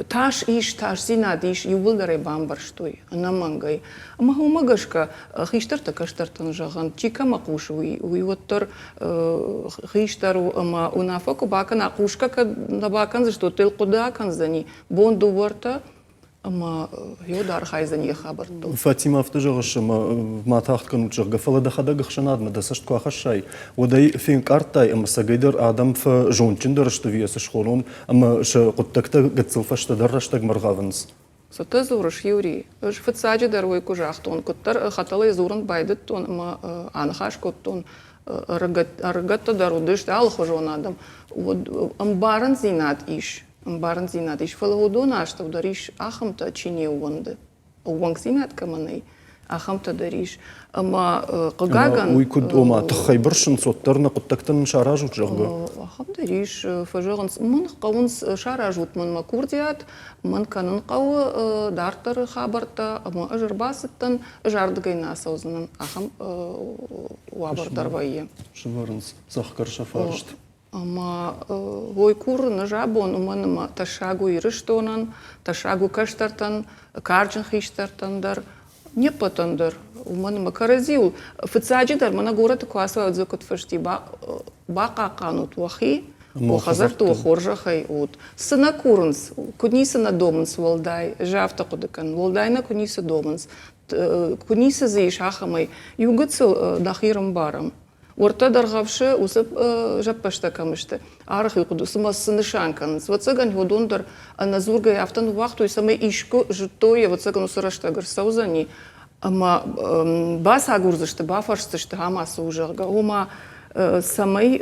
тас ис, тасдзинад ис, иууылдӕр ӕй бамбӕрстой, ӕнӕмӕнгӕй. Ӕмӕ уымӕ гӕсгӕ хистӕртӕ кӕстӕртӕн зӕгъӕн, чи кӕмӕ хъусы, уый, уый уӕддӕр хистӕр у ӕмӕ уынаффӕ куы бакӕна, хъусгӕ кӕд нӕ бакӕндзысты, уӕд хъуыды акӕндзӕни бон дыууӕртӕ ӕмӕ йод архайдзӕни йӕ хабӕрттыл. Фатимӕ, афтӕ зӕгъыс, ӕмӕ ма тагъд кӕнут, зӕгъгӕ, фӕлӕ дӕхӕдӕг ӕхсӕнадмӕ дӕ цӕст куы ахӕссай, уӕд ӕй фенкъардтай ӕмӕ цӕгӕйдӕр адӕм фӕзондджындӕр сты ӕви цы схонон, ӕмӕ сӕ хъуыддӕгтӕ гыццыл фӕстӕдӕр рӕстӕгмӕ ргъӕвынц. Цытӕ дзурыс, Юрий? Ӕз фыццаджыдӕр уый куы загътон, куыддӕр хӕтӕлӕй дзурын байдыдтон ӕмӕ аныхас кодтон, ӕрыгӕттӕ дӕр уыдысты алыхуызон адӕм, уӕд ӕмбарындзинад ис, ӕмбарындзинад ис, фӕлӕ уыдон астӕу дӕр ис ахӕмтӕ, чи не ууӕнды. Ӕууӕнкдзинад кӕмӕ нӕй, ахӕмтӕ дӕр ис. Ӕмӕ хъыгагӕн... Уый куыд, ома, тыххӕй бырсынц, уӕддӕр нӕ хъуыддӕгтӕ нын саразут, зӕгъгӕ? Ахӕм дӕр ис, фӕзӕгъынц, мӕн хъӕуынц, саразут мын мӕ курдиат, мӕн кӕнын хъӕуы дарддӕры хабӕрттӕ, ӕмӕ ӕз ӕрбацыдтӕн, ӕз ардыгӕй нӕ ацӕудзынӕн, ахӕм уавӕр дӕр вӕййы. Сӕвӕрынц цӕхгӕр сӕ фарст. Ӕмӕ уой курын ӕз абон, уымӕн ӕмӕ тӕссаг у Ирыстонӕн, тӕссаг у кӕстӕртӕн, карджын хистӕртӕн дӕр, не ппӕтӕн дӕр. Уымӕн ӕмӕ кӕрӕдзиуыл, фыццаджыдӕр мӕнӕ горӕты куы ацӕуай, уӕд дзы куыд фысти, бахъахъхъӕнут уӕхи, уӕ хӕдзӕртты уӕ хорзӕхӕй ут. Цы нӕ курынц, куыд ницы нӕ домынц уӕлдай, ӕз афтӕ хъуыды кӕнын, уӕлдай нӕ куы ницы домынц, куы ницы дзы ис ахӕмӕй, иу гыццыл нӕхи рымбарӕм. Уӕртӕ Дӕргъӕвсы уыцы зӕппӕзтӕ кӕм сты, арӕх-иу хъуыды, цыма цы нысан кӕнынц. Ӕвӕццӕгӕн, уыдон дӕр ӕнӕдзургӕйӕ афтӕ ныууагътой, цӕмӕй искуы зыдтой, ӕвӕццӕгӕн, уыцы рӕстӕг ӕрцӕудзӕни ӕмӕ бацагурдзысты, бафӕрсдзысты, ӕмӕ цы у, зӕгъгӕ. Ома, цӕмӕй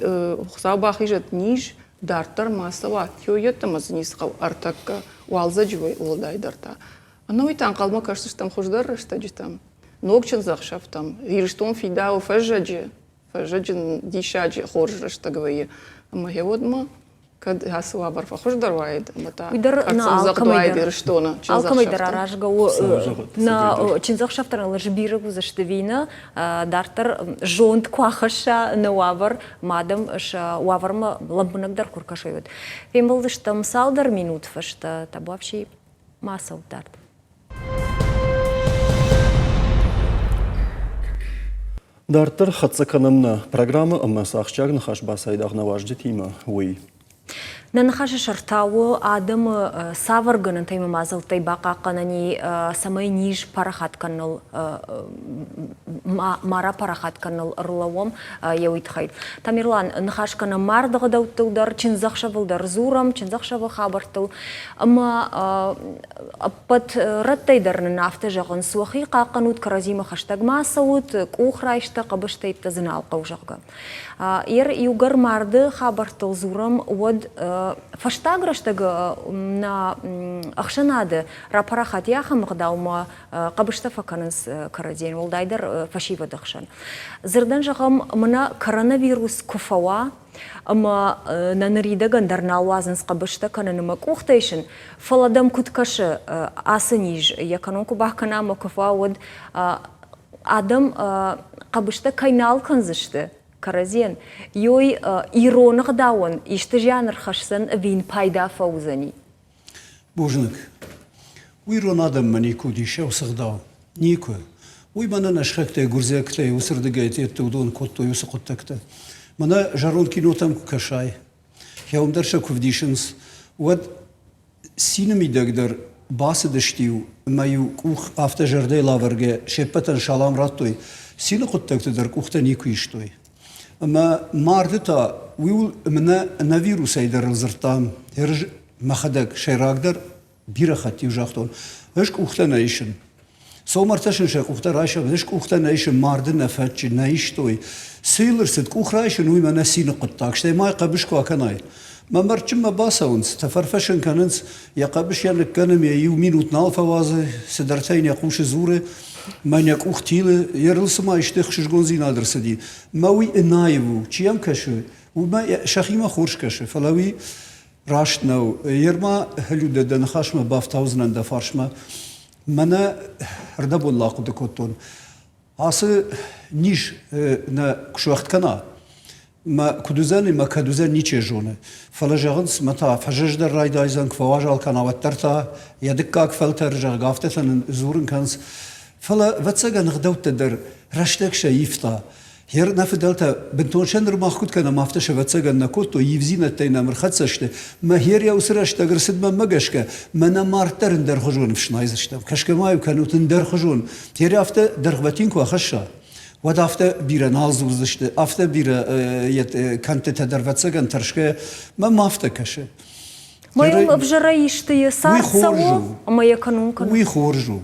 Хуыцау бахизӕд низ дарддӕр ма цӕуа, йеддӕмӕ дзы ницы хъӕуы ӕртӕккӕ уалдзӕджы уӕлдайдӕр та. Ӕнӕуый та ӕнхъӕлмӕ кӕсдзыстӕм хуыздӕр рӕстӕджытӕм, ног чындзӕхсӕвтӕм. Ирыстон фидауы фӕззӕджы, фӕззӕджы диссаджы хорз рӕстӕг вӕййы. Ӕмӕ гъеуӕдмӕ кӕд ацы уавӕр фӕхуыздӕр уаид, ӕмӕ та ӕрцӕудзӕгъд уаид Ирыстоны Алкӕмӕй дӕр аразгӕ у нӕ чындзӕхсӕвтӕ бирӕ уыдзысты ӕви нӕ, дарддӕр зонд куы ахӕсса нӕ уавӕр, ма адӕм сӕ уавӕрмӕ лӕмбынӕгдӕр куы ркӕсой, уӕд. Фембӕлдыстӕм цалдӕр минут фӕстӕ, табуафси, ма цӕут дард. Дарддӕр хӕццӕ кӕнӕм нӕ программӕ ӕмӕ цы ахсджиаг ныхас бацайдагъ нӕ уазджытимӕ, уый. Нӕ ныхасы сӕр та у адӕмы цавӕр гӕнӕнтӕй ӕмӕ мадзӕлттӕй бахъахъхъӕнӕн и, цӕмӕй низ парахат кӕныныл ма рапарахат кӕныныл ӕрлӕууӕм, йӕ уый тыххӕй. Тамерлан, ныхас кӕнӕм марды гъдӕуттыл дӕр, чындзӕхсӕвыл дӕр дзурӕм, чындзӕхсӕвы хабӕрттыл. Ӕмӕ ӕппӕт рӕттӕй дӕр нын афтӕ зӕгъынц, уӕхи хъахъхъӕнут, кӕрӕдзимӕ хӕстӕг ма цӕут, къух райста, хъӕбыстӕйттӕ дзы нал хъӕуы, зӕгъгӕ. Ер иугӕр марды хабӕрттыл дзурӕм, уӕд фӕстаг рӕстӕг нӕ ӕхсӕнады рапарахат и ахӕм ӕгъдаумӕ хъӕбыстӕ фӕкӕнынц кӕрӕдзийӕн, уӕлдайдӕр фӕсивӕды хсӕн. Дзырдӕн зӕгъӕм, мӕнӕ коронавирус куы фӕуа, ӕмӕ нӕ ныридӕгӕн дӕр нал уадзынц хъӕбыстӕ кӕнын ӕмӕ къухтӕ исын, фӕлӕ дӕм куыд кӕсы, ацы низ йӕ кӕнон куы бакӕна ӕмӕ куы фӕуа, уӕд адӕм хъӕбыстӕ кӕй нал кӕндзысты кӕрӕдзийӕн, ёй ирон ӕгъдауӕн исты зиан ӕрхӕсдзӕн ӕви йын пайда фӕуыдзӕни? Бузныг. Уый ирон адӕммӕ никуы уыдис уыцы ӕгъдау. Никуы. Уый мӕнӕ нӕ сыхӕгтӕй, гуырдзиӕгтӕй уыцырдыгӕй тедты уыдон кодтой уыцы хъуыддӕгтӕ. Мӕнӕ зӕронд кинотӕм куы кӕсай, хӕуым дӕр сӕ куы вдисынц, уӕд цины мидӕг дӕр бацыдысты-иу ӕмӕ-иу къух афтӕ зӕрдӕйыл авӕргӕ се ппӕтӕн салам радтой, цины хъуыддӕгты дӕр къухтӕ никуы истой. Ӕмӕ марды та уый мӕнӕ ӕнӕ вирусӕй дӕр дзырдтам, мӕхӕдӕг сӕйрагдӕр бирӕ хатт-иу загътон, ӕз къухтӕ нӕ исын. Сомартӕ сын сӕ къухтӕ райсӕм, ӕз къухтӕ нӕ исын, марды нӕ фӕччы, нӕ истой. Цы йыл ӕрцыд, къух райсын, уый мӕнӕ цины хъуыддаг, стӕй ма хъӕбыс куы акӕнай. Мӕ мӕрдджынмӕ бацӕуынц, тӕфӕрфӕс ын кӕнынц, йӕ хъӕбыс йӕ ныккӕны, йӕ иу минут нал фӕуадзы, цыдӕртӕ йын йӕ хъусы дзуры, мӕ йӕ къух тилы, йе рыл цыма исты ӕхсызгондзинад ӕрцыди. Мӕ уый ӕнаив у, чи йӕм кӕсы, уымӕ сӕхимӕ хорз кӕсы, фӕлӕ уый раст нӕу. Ерма, Людӕ, дӕ ныхасмӕ бафтаудзынӕн дӕ фарсмӕ. Мӕнӕ ӕрдӕбон ахъуыды кодтон. Ацы низ нӕ куы суӕгъд кӕна, мӕ куыд уыдзӕн ӕмӕ кӕд уыдзӕн, ничи зоны. Фӕлӕ зӕгъынц, мӕ та фӕзыздӕр райдайдзӕн, куы фӕуазал кӕна, уӕддӕр та йӕ дыккаг фӕлтӕр, зӕгъгӕ, афтӕтӕ нын дзурын кӕнынц. Фӕлӕ, ӕвӕццӕгӕн, ӕгъдӕуттӕ дӕр рӕстӕг сӕ ивта. Гъер нӕ фыдӕлтӕ бынтон сӕ нырмах куыд кӕнӕм, афтӕ сӕ ӕвӕццӕгӕн нӕ кодтой, ивдзинӕдтӕй нӕм ӕрхӕццӕ сты. Мӕ гъер йӕ уыцы рӕстӕг ӕрцыдмӕ мӕ гӕсгӕ, мӕнӕ мард дӕр ӕндӕрхуызон ӕфснайдзыстӕм. Кӕсгӕ ма-иу кӕнут ӕндӕрхуызон. Гъер афтӕ дӕргъвӕтин куы ахӕсса, уӕд афтӕ бирӕ нал дзурдзысты, афтӕ бирӕ кӕндтытӕ дӕр ӕвӕццӕгӕн тӕрсгӕ мӕм афтӕ кӕсы. Мӕ йыл ӕвзӕрӕй исты йӕ цард цӕуы ӕмӕ йӕ кӕнон кӕны. Уый хорз у.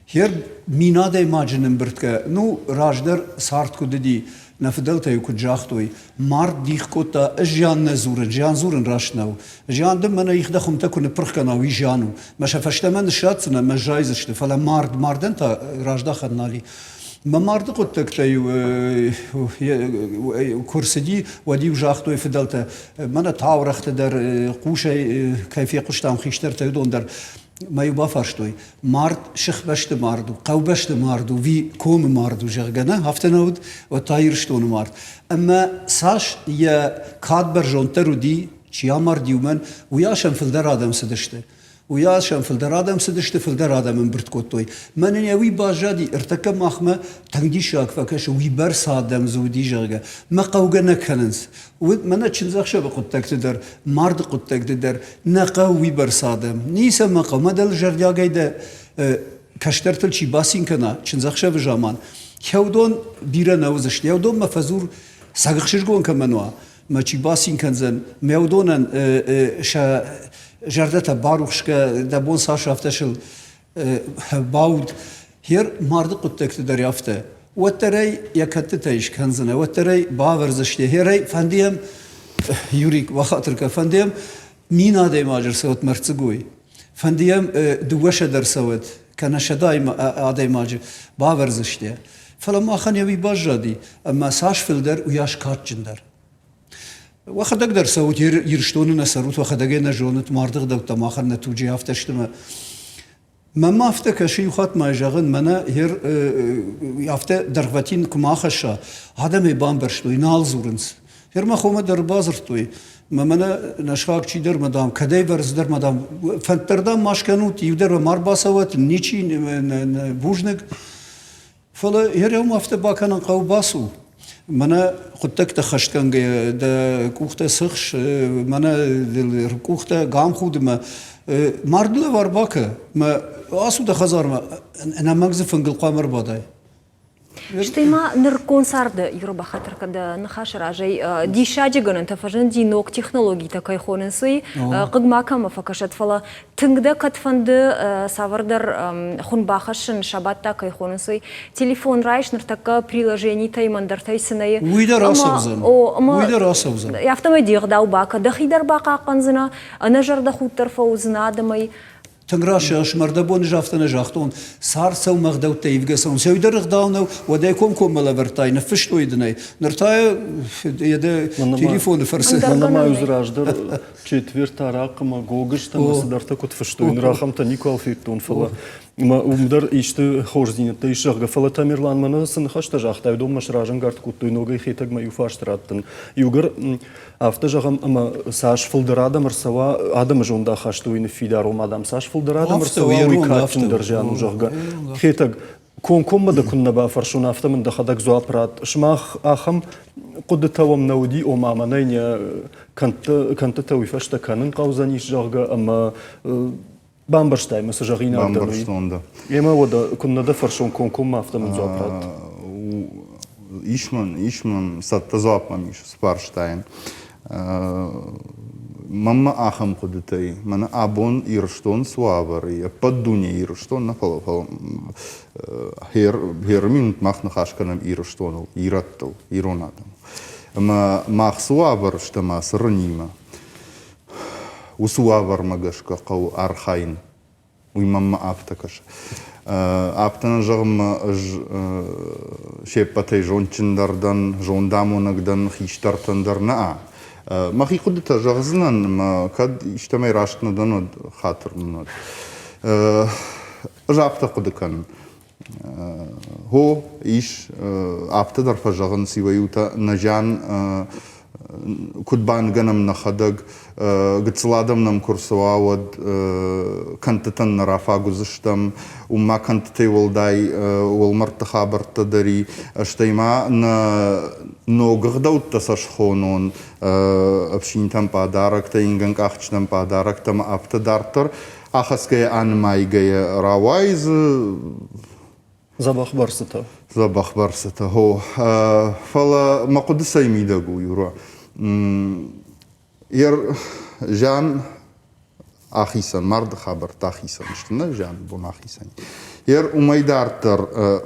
Хер мин адӕймаджы нымбырдгӕ, ну, раздӕр цард куыд уыди, нӕ фыдӕлтӕ-иу куыд загътой, мард дих кодта, ӕз зиан нӕ дзурын, зиан дзурын раст нӕу. Зиан дын мӕнӕ их дӕ хуымтӕ куы ныппырх кӕна, уый зиан у. Мӕ сӕ фӕстӕмӕ ныссадздзынӕ, мӕ зайдзысты, фӕлӕ мард мардӕн та раздахӕн нал и. Мӕ марды хъуыддӕгтӕ-иу куы рцыди, уӕд-иу загътой фыдӕлтӕ, мӕнӕ таурӕгъты дӕр хъусӕй кӕй фехъуыстам хистӕртӕ, уыдон дӕр мӕ-иу бафарстой, мард сыхбӕсты мард у, хъӕубӕсты мард у, ви комы мард у, зӕгъгӕ, нӕ, афтӕ нӕ уыд, уӕд та Ирыстоны мард. Ӕмӕ цас йӕ кад бӕрзонддӕр уыди, чи амарди уымӕн, уыйас ӕм фылдӕр адӕм цыдысты. Уыйас ӕм фылдӕр адӕм цыдысты, фылдӕр адӕм ӕмбырд кодтой. Мӕнӕн йӕ уый баззади, ӕртӕккӕ махмӕ тынг диссаг фӕкӕсы, уыйбӕрц адӕм дзы уыди, зӕгъгӕ. Мӕ хъӕугӕ нӕ кӕнынц. Уыд мӕнӕ чындзӕхсӕвы хъуыддӕгты дӕр, марды хъуыддӕгты дӕр нӕ хъӕуы уыйбӕрц адӕм. Ницӕмӕ хъӕуы, мӕ дӕлзӕрдиагӕй дӕ кӕстӕртыл чи бацин кӕна чындзӕхсӕвы заман, уыдон бирӕ нӕ уыдзысты. Уыдонмӕ фӕдзур, сӕг ӕхсызгон кӕмӕн уа, мӕ чи бацин кӕндзӕн, мӕ уыдонӕн сӕ зӕрдӕтӕ барухсгӕ, дӕ бон цас афтӕ сыл бауд. Хер марды хъуыддӕгты дӕр афтӕ. Уӕддӕр ӕй йӕ кӕдтытӕй скӕндзынӕ, уӕддӕр ӕй бавӕрдзысты. Херӕй фӕнды йӕм, Юрик, бахатыр кӕн, фӕнды йӕм мин адӕймаджы рцӕуӕд мӕрддзыгой. Фӕнды йӕм дыууӕсӕдӕ рцӕуӕд, кӕнӕ сӕдӕ адӕймаджы бавӕрдзысты. Фӕлӕ махӕн йӕ уый баззади, ӕмӕ цас фылдӕр, уыйас кадджындӕр. Уӕхӕдӕг дӕр цӕут Ирыстоны нӕ цӕрут, уӕхӕдӕг ӕй нӕ зонут, марды ӕгъдӕуттӕ махӕн нӕ туджы афтӕ сты мӕ Мӕнмӕ афтӕ кӕсы, иу хатт ма зӕгъын, мӕнӕ ер афтӕ дӕргъвӕтин куы ма хӕсса, адӕм ӕй бамбӕрстой, нал дзурынц. Ер мӕ хомӕ дӕр бадзырдтой, мӕ мӕнӕ нӕ сыхаг чидӕр, мӕ дам, кӕдӕй бӕрцдӕр, мӕ дам, фӕнддӕр дам ма скӕнут, иу дӕр ма рбацӕуӕт, ничи, бузныг. Фӕлӕ йӕ реумӕ афтӕ бакӕнын хъӕуы бацу. Мӕнӕ хъуыддӕгтӕ хӕстгӕнгӕйӕ дӕ къухтӕ сыхс, мӕнӕ къухтӕ гамхудмӕ мард лӕвар бакӕ, мӕ ацу дӕ хӕдзармӕ, ӕнӕмӕнг дзы фынгыл хъуамӕ ӕрбадай. Стӕй ма нырыккон царды Юра бахатыр дӕ ныхасы разӕй диссаджы гӕнӕнтӕ фӕзынди ног технологитӕ кӕй хонынц, уый хъыг ма кӕмӕ фӕкӕсӕд, фӕлӕ Тынг дӕ кӕд фӕнды цавӕрдӕр хуын бахӕссын, сабат та кӕй хонынц, уый телефон райс, ныртӕккӕ приложенитӕй мӕндӕртӕй цы нӕй. Уый дӕр ацӕудзӕн. Уый дӕр ацӕудзӕн. Афтӕмӕй де гъдау бакӕ, дӕхи дӕр бахъахъхъӕндзынӕ, ӕнӕзӕрдӕхудт дӕр фӕуыдзынӕ адӕмӕй. Тынг раст зӕгъыс, мӕрдӕбон ӕз афтӕ нӕ загътон, цард цӕуы ӕгъдӕуттӕ ивгӕ цӕуынц. Уый дӕр ӕгъдау нӕу, уӕд ӕй комкоммӕ лӕвӕрдтай, ныффыстой дын ӕй. Ныр та йӕ дӕ телефоны фӕрцы. Мӕнӕ ма раздӕр четверт арахъ ӕмӕ гогызтӕ ӕмӕ цыдӕртӕ куыд фыстой, ныр ахӕмтӕ никуал федтон, фӕлӕ уым дӕр исты хорздзинӕдтӕ ис, зӕгъгӕ. Фӕлӕ Тамерлан мӕнӕ цы ныхӕстӕ загъта, уыдонмӕ сразӕнгард кодтой ногӕй Хетӕгмӕ иу фарст раттын. Иугӕр афтӕ зӕгъӕм, ӕмӕ цас фылдӕр адӕм ӕрцӕуа, адӕмы зондахасты уый ныффидар, ома дам, цас фылдӕр адӕм ӕрцӕуа, уый кадджындӕр зиан у, зӕгъгӕ. Хетӕг, комкоммӕ дӕ куыннӕ бафӕрсон, афтӕ мын дӕхӕдӕг дзуапп ратт. Сымах ахӕм хъуыдытӕ уӕм нӕ уыди, ома мӕнӕй не кӕндтытӕ уый фӕстӕ кӕнын хъӕудзӕнис, зӕгъгӕ, ӕмӕ бамбӕрстай мӕ цы зӕгъинаг дӕн, уый. Бамбӕрстон дӕ. Ӕмӕ уӕдӕ куыннӕ дӕ фӕрсон комкоммӕ, афтӕ мын дзуапп ратт. Ис мын, ис мын, цӕттӕ дзуапп мӕм ис фарстайӕн. Мӕнмӕ ахӕм хъуыдытӕй, мӕнӕ абон Ирыстон цы уавӕры и, ӕппӕт дуне Ирыстон нӕ, фӕлӕ хӕры минут мах ныхас кӕнӕм Ирыстоныл, ирӕттыл, ирон адӕмыл. Ӕмӕ мах цы уавӕры стӕм ацы рынимӕ, уыцы уавӕрмӕ гӕсгӕ хъӕуы архайын. Уый мӕнмӕ афтӕ кӕсы. Афтӕ нӕ зӕгъынмӕ ӕз се ппӕтӕй зондджындӕр дӕн, зондамонӕг дӕн, хистӕртӕн дӕр нӕ. Мӕхи хъуыдытӕ зӕгъдзынӕн, ӕмӕ кӕд истӕмӕй раст нӕ дӕн, уӕд хатыр мын уӕд. Ӕз афтӕ хъуыды кӕнын. Хо, ис, афтӕ дӕр фӕзӕгъынц иуӕй-иутӕ, нӕ зиан куыд бангӕнӕм нӕхӕдӕг, гыццыл адӕм нӕм куы рцӕуа, уӕд кӕндтытӕн нӕ рафаг уыдзыстӕм, уым ма кӕндтытӕй уӕлдай уӕлмӕрдты хабӕрттӕ дӕр и, стӕй ма нӕ ног ӕгъдӕуттӕ сӕ схонон, ӕфсинтӕн пъадарӕгтӕ, ингӕнкъахджытӕн пъадарӕгтӕ ӕмӕ афтӕ дарддӕр. Ахӕсгӕйӕ анымайгӕйӕ рауайы дзы Дзӕбӕх бӕрцытӕ. Дзӕбӕх бӕрцытӕ, хо. Фӕлӕ мӕ хъуыды цӕй мидӕг у, Юра? Зиан ахицӕн, марды хабӕрттӕ ахицӕн сты, нӕ зианы бон ахицӕн. Ер уымӕй дарддӕр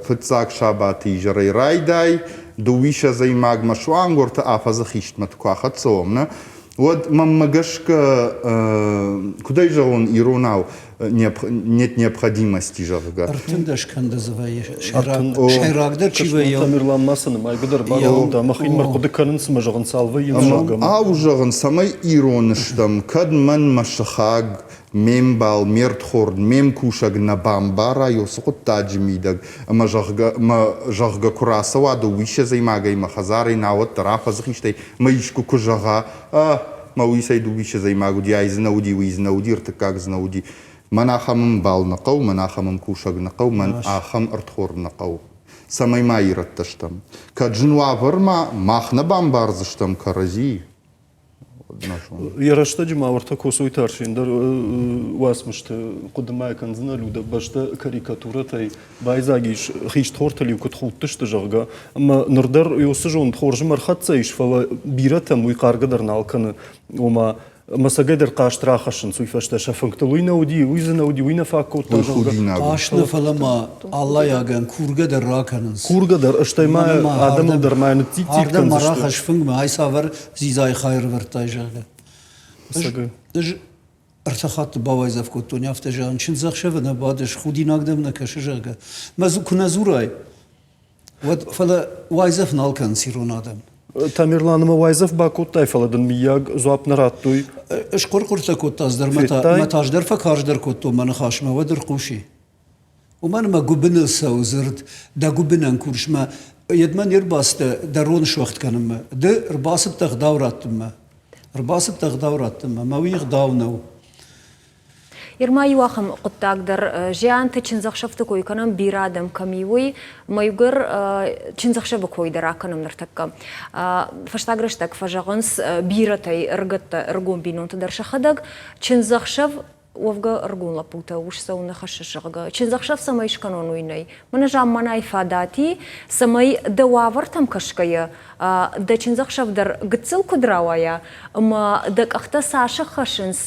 фыццаг сабаты изӕрӕй райдай, дыууиссӕдзӕймагмӕ суанг уӕртӕ афӕдзы хистмӕ куы ахӕццӕ уӕм, нӕ, уӕд мӕнмӕ гӕсгӕ, куыд ӕй зӕгъон иронау, нет необходимости, зӕгъгӕ. 13 кӕнды дзы вӕййы. Сӕйрагдӕр чи вӕййы. Тамерлан ма цы нымайгӕ дӕр бакодта, ӕмӕ хинмӕ хъуыды кӕнынц ӕмӕ зӕгъын, цал вӕййынц, зӕгъгӕ. Ау, зӕгъын, цӕмӕй ирон стӕм, кӕд мӕн мӕ сыхаг, ме мбал, ме рдхорд, ме мкусӕг нӕ бамбара цы хъуыддаджы мидӕг, ӕмӕ зӕгъгӕ, мӕ зӕгъгӕ куы рацӕуа дыууиссӕдзӕймагӕй мӕ хӕдзарӕй, науӕд дӕр афӕдзы хистӕй, мӕ искуы куы зӕгъа, а, мӕ уисӕй дыууиссӕдзӕймаг уыди, ай дзы нӕ уыди, уый дзы нӕ уыди, ӕртыккаг дзы нӕ уыди. Мӕн ахӕм ӕмбал нӕ хъӕуы, мӕн ахӕм ӕмкусӕг нӕ хъӕуы, мӕн ахӕм ӕрдхорд нӕ хъӕуы. Цӕмӕй ма ирӕттӕ стӕм. Кӕд зын уавӕрмӕ мах нӕ бамбардзыстӕм кӕрӕдзийы, Йӕ рӕстӕджы ма уӕртӕ Коцойты Арсен дӕр уацмысты хъуыдымӕ кӕндзынӕ Людӕ бӕстӕ карикатурӕтӕй байдзаг ис, хистхортыл-иу куыд худтысты, зӕгъгӕ. Ӕмӕ ныр дӕр уыцы зонд хорзмӕ ӕрхӕццӕ ис, фӕлӕ бирӕтӕм уый хъаргӕ дӕр нал кӕны. Ома, ӕмӕ цӕгӕйдӕр хъаст рахӕссынц уый фӕстӕ сӕ фынгтыл. Уый нӕ уыди, уый дзы нӕ уыди, уый нӕ фаг кодта, зӕгъгӕ. Хъаст нӕ, фӕлӕ ма аллайагӕн кургӕ дӕр ракӕнынц. Кургӕ дӕр, стӕй ма адӕмыл дӕр ма ныццитт Ардӕм ма рахӕсс фынгмӕ, ай цавӕр дзидзайы хай ӕрывӕрдтай, зӕгъгӕ. Ӕз ӕртӕ хатты бауайдзӕф кодтон, афтӕ зӕгъын, чындзӕхсӕвы нӕ бадыс, худинаг дӕм нӕ кӕсы, зӕгъгӕ. Мӕ куы нӕ дзурай, уӕд, фӕлӕ уайдзӕф нал кӕнынц ирон адӕм. Тамерланмӕ уайдзӕф бакодтай, фӕлӕ дын мыййаг дзуапп нӕ радтой. Схъуыр-хъуыртӕ кодта ӕз дӕр, мӕ тас дӕр фӕкарздӕр кодтон мӕ ныхасмӕ, уӕд ӕрхъуси. Уымӕн ӕмӕ гуыбыныл цӕуы дзырд, дӕ гуыбынӕн курсмӕ йедмӕ не рбацыдтӕ дӕ рон суӕгъд кӕнынмӕ. Ды ӕрбацыдтӕ ӕгъдау раттынмӕ. Ӕрбацыдтӕ ӕгъдау раттынмӕ, мӕ уый ӕгъдау нӕу. Ирма иу ахӕм хъуыддаг дӕр зианты чындзӕхсӕвты кой кӕнӕм, бирӕ адӕм кӕм и, уый мӕгуыр чындзӕхсӕвы кой дӕр акӕнӕм ныртӕккӕ. Фӕстаг рӕстӕг фӕзӕгъынц бирӕтӕй ӕрыгӕттӕ, ӕрыгон бинонтӕ дӕр сӕхӕдӕг чындзӕхсӕв уӕвгӕ ӕрыгон лӕппутӕ ус цӕуын нӕ хӕссы, зӕгъгӕ, чындзӕхсӕв цӕмӕй скӕнон, уый нӕй. Мӕнӕ замманай фадат и, цӕмӕй дӕ уавӕртӕм кӕсгӕйӕ дӕ чындзӕхсӕв дӕр гыццыл куыд рауайа, ӕмӕ дӕ къӕхтӕ цас ӕххӕссынц,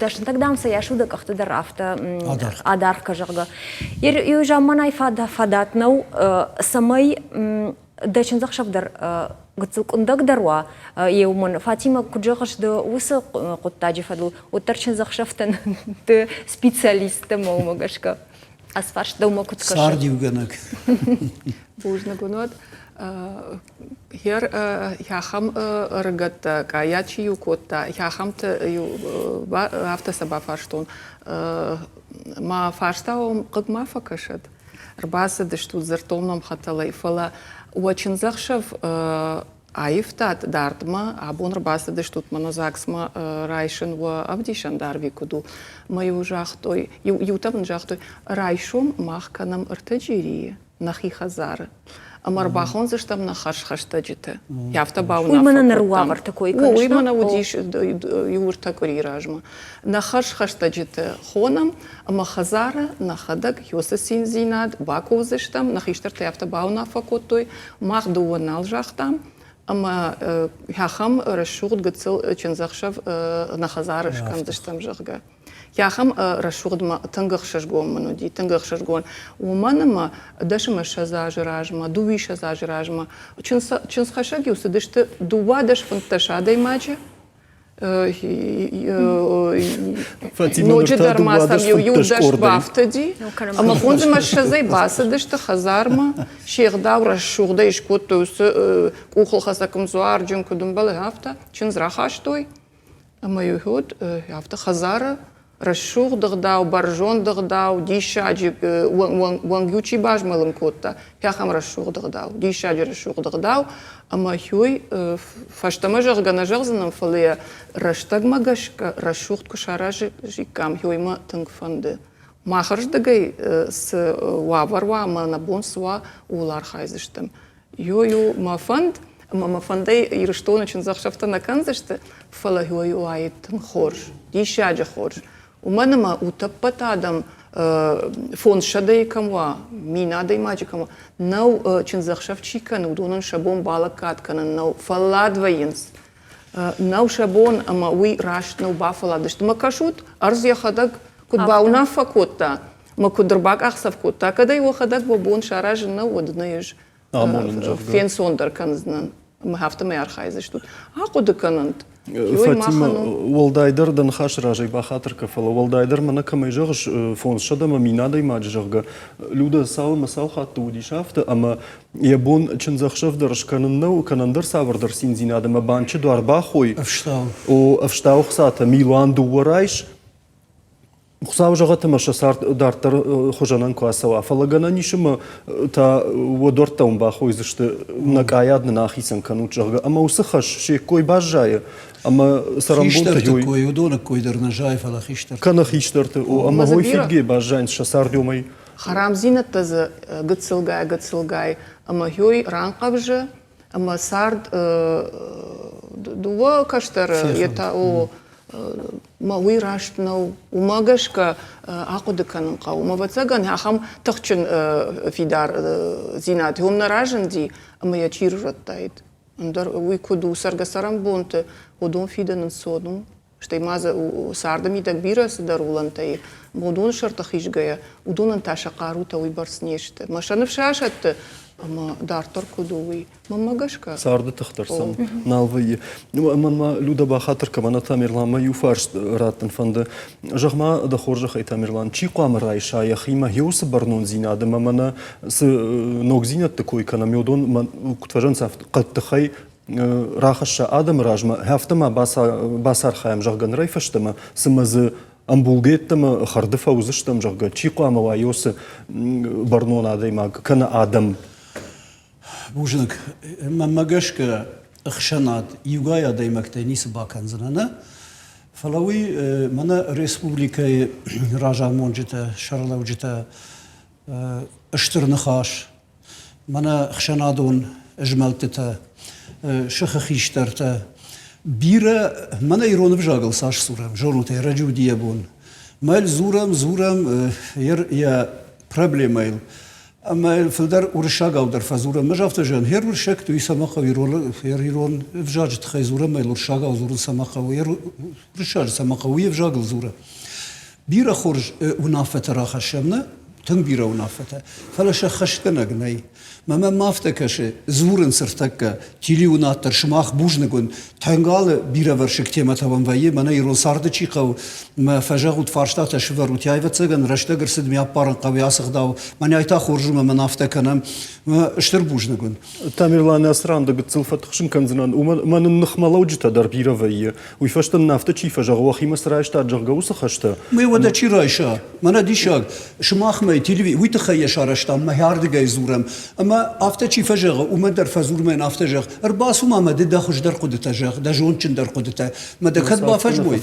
дӕ сынтӕг дам цӕйас у, дӕ къӕхтӕ дӕр афтӕ адаргъ кӕ, зӕгъгӕ. Иу замманай фадат нӕу, цӕмӕй дӕ чындзӕхсӕв дӕр гыццыл къуындӕгдӕр уа, йе уымӕн Фатимӕ, куыд зӕгъыс ды уыцы хъуыддаджы фӕдыл, уӕддӕр чындзӕхсӕвтӕн ды специалист дӕ мӕ уымӕ гӕсгӕ. Ацы фарст дӕумӕ куыд кӕсы? Цардиугӕнӕг. Бузныг уын уӕд. Хер ахӕм ӕрыгӕттӕ къайа чи иу кодта, ахӕмты афтӕ сӕ бафарстон. Мӕ фарста уӕм хъыг ма фӕкӕсӕд? Ӕрбацыдыстут, дзырдтон мӕм хӕтӕлӕй, фӕлӕ уӕ чындзӕхсӕв аивтат дардмӕ, абон ӕрбацыдыстут мӕнӕ ЗАГС-мӕ райсын уӕ ӕвдисӕндар ӕви куыд у? Мӕ-иу загътой, иутӕ мын загътой, райсом мах кӕнӕм ӕртӕ джирийы нӕхи хӕдзары ӕмӕ ӕрбахондзыстӕм нӕ хӕрзхӕстӕджыты. Афтӕ бауынаффӕ Уый мӕнӕ ныр уавӕрты кой кӕныс? Уый мӕнӕ уыдис иу ӕртӕ къуырийы размӕ. Нӕ хӕрзхӕстӕджыты хонӕм ӕмӕ хӕдзары нӕхӕдӕг уыцы циндзинад бакувдзыстӕм. Нӕ хистӕртӕ афтӕ бауынаффӕ кодтой. Мах дыууӕ нал загътам ӕмӕ ахӕм рӕсугъд гыццыл чындзӕхсӕв нӕ хӕдзары скӕндзыстӕм, зӕгъгӕ. Ахӕм рӕсугъдмӕ тынг ӕхсызгон мын уыди, тынг ӕхсызгон. Уымӕн ӕмӕ 10 ӕмӕ 20 азы размӕ, 22 азы размӕ чындзхӕссӕг-иу цыдысты 12-15 адӕймаджы, Ноджыдӕр ма сӕм иу иу дӕс бафтыди, ӕмӕ фондзмӕ ссӕдзӕй бацыдысты хӕдзармӕ, се гъдау рӕсугъдӕй скодтой уыцы къухылхӕцӕг ӕмдзуарджын, куыд ӕмбӕлы, афтӕ. Чындз рахастой, ӕмӕ иу уыд афтӕ хӕдзары рӕсугъд ӕгъдау, бӕрзонд ӕгъдау, диссаджы уӕнг-иу чи базмӕлын кодта, ахӕм рӕсугъд ӕгъдау, диссаджы рӕсугъд ӕгъдау. Ӕмӕ уый фӕстӕмӕ зӕгъгӕ нӕ зӕгъдзынӕн, фӕлӕ йӕ рӕстӕгмӕ гӕсгӕ рӕсугъд куы саразиккам, уый мӕ тынг фӕнды. Махырдыгӕй цы уавӕр уа ӕмӕ нӕ бон цы уа, ууыл архайдзыстӕм. Йой у мӕ фӕнд, ӕмӕ мӕ фӕндӕй Ирыстоны чындзӕхсӕвтӕ нӕ кӕндзысты, фӕлӕ йой уаид тынг хорз, диссаджы хорз. Уымӕн ӕмӕ утӕппӕт адӕм фондзсӕдӕйы кӕм уа, мин адӕймаджы кӕм уа, нӕу чындзӕхсӕв чи кӕны, уыдонӕн сӕ бон балӕггад кӕнын нӕу, фӕллад вӕййынц. Нӕу сӕ бон, ӕмӕ уый раст нӕу, бафӕлладысты. Мӕ кӕсут, ӕрдз йӕхӕдӕг куыд бауынаффӕ кодта, мӕ куыд ӕрбакъахдзӕф кодта, кӕд ӕй уӕхӕдӕг уӕ бон саразын нӕу, уӕд ын ӕй ӕз фенцондӕр кӕндзынӕн ӕмӕ афтӕмӕй архайдзыстут. Ахъуыды кӕнӕнт. Фатима, уӕлдайдӕр дӕ ныхасы разӕй бахатыр кӕ, фӕлӕ уӕлдайдӕр мӕнӕ кӕмӕй зӕгъыс, 500 ӕмӕ мин адӕймаджы, зӕгъгӕ, Людӕ цал ӕмӕ цал хатты уыдис афтӕ, ӕмӕ йӕ бон чындзӕхсӕв дӕр скӕнын нӕу, кӕнӕ ӕндӕр цавӕрдӕр циндзинад ӕмӕ банчы дуар бахой. Ӕфстау. О, ӕфстау хцатӕ милуан дыууӕ райс, Хуыцау зӕгъӕт ӕмӕ сӕ цард дарддӕр хуызӕнӕн куы ацӕуа, фӕлӕ гӕнӕн ис ӕмӕ та уӕ дуӕрттӕ уын бахойдзысты, нӕ къайад нын ахицӕн кӕнут, зӕгъгӕ. Ӕмӕ уыцы хӕс се ккой баззайы ӕмӕ цӕрӕнбонты Хистӕрты кой, уыдоны кой дӕр нӕ зайы, фӕлӕ хистӕрты. Кӕнӕ хистӕрты, о, ӕмӕ уый фидгӕ баззайынц сӕ цардиомӕй. Хӕрамдзинӕдтӕ дзы гыццылгай-гыццылгай ӕмӕ хёй ранхъӕвзы, ӕмӕ цард дыууӕ кӕстӕры, йе та о, мӕ уый раст нӕу. Уымӕ гӕсгӕ ахъуыды кӕнын хъӕуы. Мӕ ӕвӕццӕгӕн, ахӕм тыхджын фидардзинад уым нӕ разынди, ӕмӕ йӕ чи рурӕдтаид. Ӕндӕр уый куыд у, цӕргӕ-цӕрӕнбонты уыдон фидӕн ӕнцон у. Стӕй ма дзы царды мидӕг бирӕ цыдӕр уылӕнтӕ и. Уыдоны сӕрты хизгӕйӕ, уыдонӕн та сӕ хъарутӕ уыйбӕрц не сты. Мӕ сӕ ныфс асӕтты. Ӕмӕ дарддӕр куыд у, уый мӕнмӕ гӕсгӕ. Царды тых дӕр сӕм нал вӕййы. Мӕнмӕ Люда бахатыр кӕ, мӕнӕ Тамерланмӕ иу фарст раттын фӕнды. Зӕгъ-ма, дӕ хорзӕхӕй, Тамерлан, чи хъуамӕ райса йӕхимӕ уыцы бӕрнондзинад ӕмӕ мӕнӕ цы ногдзинӕдты кой кӕнӕм, уыдон куыд фӕзӕгъынц, афтӕ хъӕддыхӕй рахӕсса адӕмы размӕ, афтӕ ма бацархайӕм, зӕгъгӕ, нырӕй фӕстӕмӕ, цымӕ дзы ӕмбулгӕ йеддӕмӕ хӕрды фӕуыдзыстӕм, зӕгъгӕ, чи хъуамӕ уа уыцы бӕрнон адӕймаг кӕнӕ адӕм? Бузныг. Мӕнмӕ гӕсгӕ, ӕхсӕнад иугай адӕймӕгтӕй ницы бакӕндзынӕ, нӕ? Фӕлӕ уый мӕнӕ республикӕйы разамонджытӕ, сӕргълӕуджытӕ стыр ныхас, мӕнӕ ӕхсӕнадон змӕлдтытӕ, сыхы хистӕртӕ. Бирӕ, мӕнӕ ирон ӕвзагыл цас дзурӕм, зонут ӕй, ӕрӕджы уыди йӕ бон. Мӕ дзурӕм, дзурӕм йӕ проблемӕйыл. Ӕмӕ фылдӕр уырыссагау дӕр фӕдзурӕм. Ӕз афтӕ зӕгъын, хер уырыссӕгты уый цӕмӕ хъӕуы, ирон, ирон ӕвзаджы тыххӕй дзурӕм, ӕмӕ уырыссагау дзурын цӕмӕ хъӕуы, уырыссаджы цӕмӕ хъӕуы, уый ӕвзагыл дзуры. Бирӕ хорз уынаффӕтӕ рахӕссӕм, нӕ? Тынг бирӕ уынаффӕтӕ. Фӕлӕ сӕ хӕстгӕнӕг нӕй. Мӕ мӕм афтӕ кӕсы, дзурынц ӕртӕккӕ, телеуынад дӕр сымах бузныг уын, тӕнгалы бирӕвӕрсыг темӕтӕ уӕм вӕййы, мӕнӕ ирон царды чи хъӕуы, мӕ фӕзӕгъут фарстатӕ сывӕрут, ӕвӕццӕгӕн рӕстӕг ӕрцыд ме аппарын хъӕуы ацы гъдау, мӕнӕй та хорз у, мӕн афтӕ кӕнӕм. Стыр бузныг уын. Тамерлан, ацы ран дӕ гыццыл фӕтыхсын кӕндзынӕн, уымӕн ӕмӕ нын ныхмӕлӕуджытӕ дӕр бирӕ вӕййы. Уый фӕстӕ нын афтӕ чи фӕзӕгъы, уӕхимӕ цы райстат, зӕгъгӕ, уыцы хӕстӕ. Мӕ уӕдӕ чи райса? Мӕнӕ диссаг, сымахмӕ телеви уый тыххӕй йӕ сарӕзтам, мӕ ардыгӕй дзурӕм. Ӕмӕ афтӕ чи фӕзӕгъы, уымӕн дӕр фӕдзур мӕн афтӕ зӕгъ, ӕрбацу ма мӕ ды дӕ хуыздӕр хъуыдытӕ зӕгъ, дӕ зондджындӕр хъуыдытӕ. Мӕ дӕ кӕд бафӕзмой,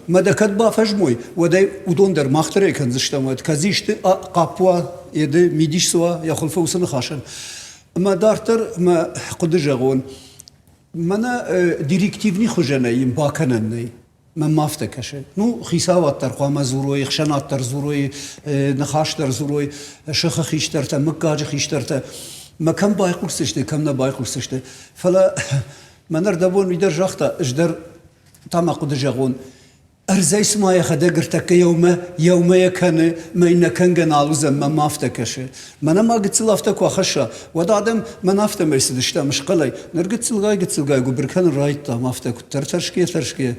мӕ дӕ кӕд бафӕзмой, уӕд ӕй уыдон дӕр мах дӕр ӕй кӕндзыстӕм, уӕд кӕд исты хъапп уа, еды мидис цы уа йӕ хуылфы уыцы ныхасӕн. Ӕмӕ дарддӕр мӕ хъуыды зӕгъон, мӕнӕ директивни хуызӕнӕй йын бакӕнӕн нӕй. Мӕнмӕ афтӕ кӕсы. Ну, хицауад дӕр хъуамӕ дзурой, ӕхсӕнад дӕр дзурой, ныхас дӕр дзурой, сыхы хистӕртӕ, мыггаджы хистӕртӕ. Мӕ кӕм байхъусдзысты, кӕм нӕ байхъусдзысты. Фӕлӕ мӕн ӕрдӕбон уый дӕр загъта, ӕз дӕр та мӕ хъуыды зӕгъон, ӕрдзӕй цыма йӕхӕдӕг ӕртӕккӕ еумӕ, еумӕ йӕ кӕны, мӕ иннӕ кӕнгӕ нал уыдзӕн, мӕнмӕ афтӕ кӕсы. Мӕнӕ ма гыццыл афтӕ куы ахӕсса, уӕд адӕм мӕн афтӕмӕй цыдыстӕм схъӕлӕй. Ныр гыццылгай-гыццылгай гуыбыр кӕнын райдыдтам афтӕ куыддӕр тӕрсгӕ-тӕрсгӕ,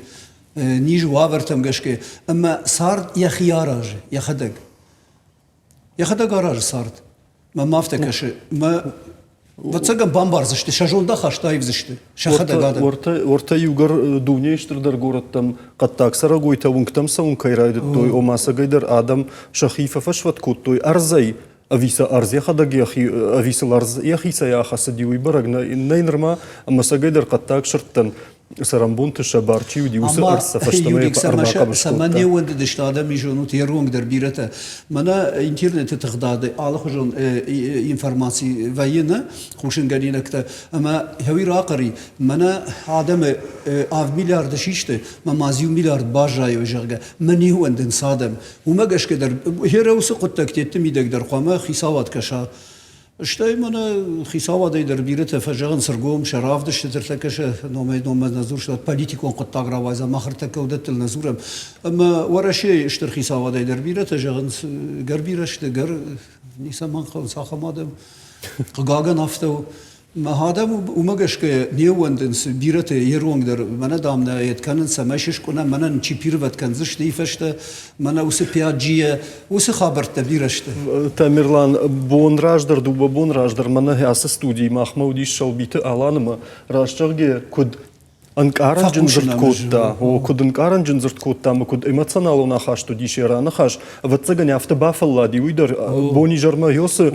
низ уавӕртӕм гӕсгӕ. Ӕмӕ цард йӕхи аразы, йӕхӕдӕг. Йӕхӕдӕг аразы цард. Мӕнмӕ афтӕ кӕсы. Мӕ ӕвӕццӕгӕн бамбардзысты, сӕ зондахаст аивдзысты сӕхӕдӕг адӕм. Уӕртӕ иугӕр дунейы стырдӕр горӕттӕм хъӕддаг цӕрӕгойтӕ уынгтӕм цӕуын кӕй райдыдтой, ома ӕцӕгӕйдӕр адӕм сӕхи фӕфӕсвӕд кодтой ӕрдзӕй, ӕви сӕ ӕрдз йӕхӕдӕг йӕхи, ӕви сыл ӕрдз йӕхицӕй ахӕцыди, уый бӕрӕг нӕй нырма, ӕмӕ ӕцӕгӕйдӕр хъӕддаг сырдтӕн цӕрӕнбонты сӕ бар чи уыди, уыцы ӕрдз сӕ фӕстӕмӕ ӕрбахъӕбыс кодта. Цӕмӕ не ууӕндыдысты адӕм зонут, йе ронг дӕр бирӕтӕ. Мӕнӕ интернеты тыгъдады алыхуызон информаци вӕййы нӕ хъусынгӕнинӕгтӕ ӕмӕ уый рахъӕри, мӕнӕ адӕмы авд миллиарды систы, мӕ ма иу миллиард баззайой, зӕгъгӕ, мӕ не ууӕндынц адӕм. Уымӕ гӕсгӕ дӕр херӕ уыцы хъуыддӕгтӕ мидӕг дӕр хъуамӕ хицауад кӕса. Стӕй мӕнӕ хицауадӕй дӕр бирӕтӕ фӕзӕгъынц ӕргом, сӕ равдысты ӕртӕккӕ сӕ номӕй-номмӕ нӕ дзурсат, политикон хъуыддаг рауайдзӕн, мах ӕртӕккӕ уыдӕттыл нӕ дзурӕм. Ӕмӕ Уӕрӕсейы стыр хицауадӕй дӕр бирӕтӕ зӕгъынц, гӕр бирӕ сты, гӕр ницӕмӕн хъӕуынц ахӕм адӕм. Хъыгагӕн афтӕ у. Адӕм уымӕ гӕсгӕ не ууӕндынц, бирӕтӕ йе ронг дӕр, мӕнӕ дам нӕ йед кӕнынц, цӕмӕй сыскъуына, мӕнӕн чипировать кӕндзысты и фӕстӕ, мӕнӕ уыцы пиаджийӕ, уыцы хабӕрттӕ бирӕ сты. Тамерлан, бон раздӕр, дыууӕ бон раздӕр мӕнӕ ацы студийы махмӕ уыдис Сӕлбиты Аланымӕ, раст зӕгъгӕ, куыд ӕнкъарӕнджын дзырд кодта, о, куыд ӕнкъарӕнджын дзырд кодта ӕмӕ куыд эмоционалон ахаст уыдис йӕ раныхас, ӕвӕццӕгӕн, афтӕ бафӕллади уый дӕр бонизӕрмӕ Йосы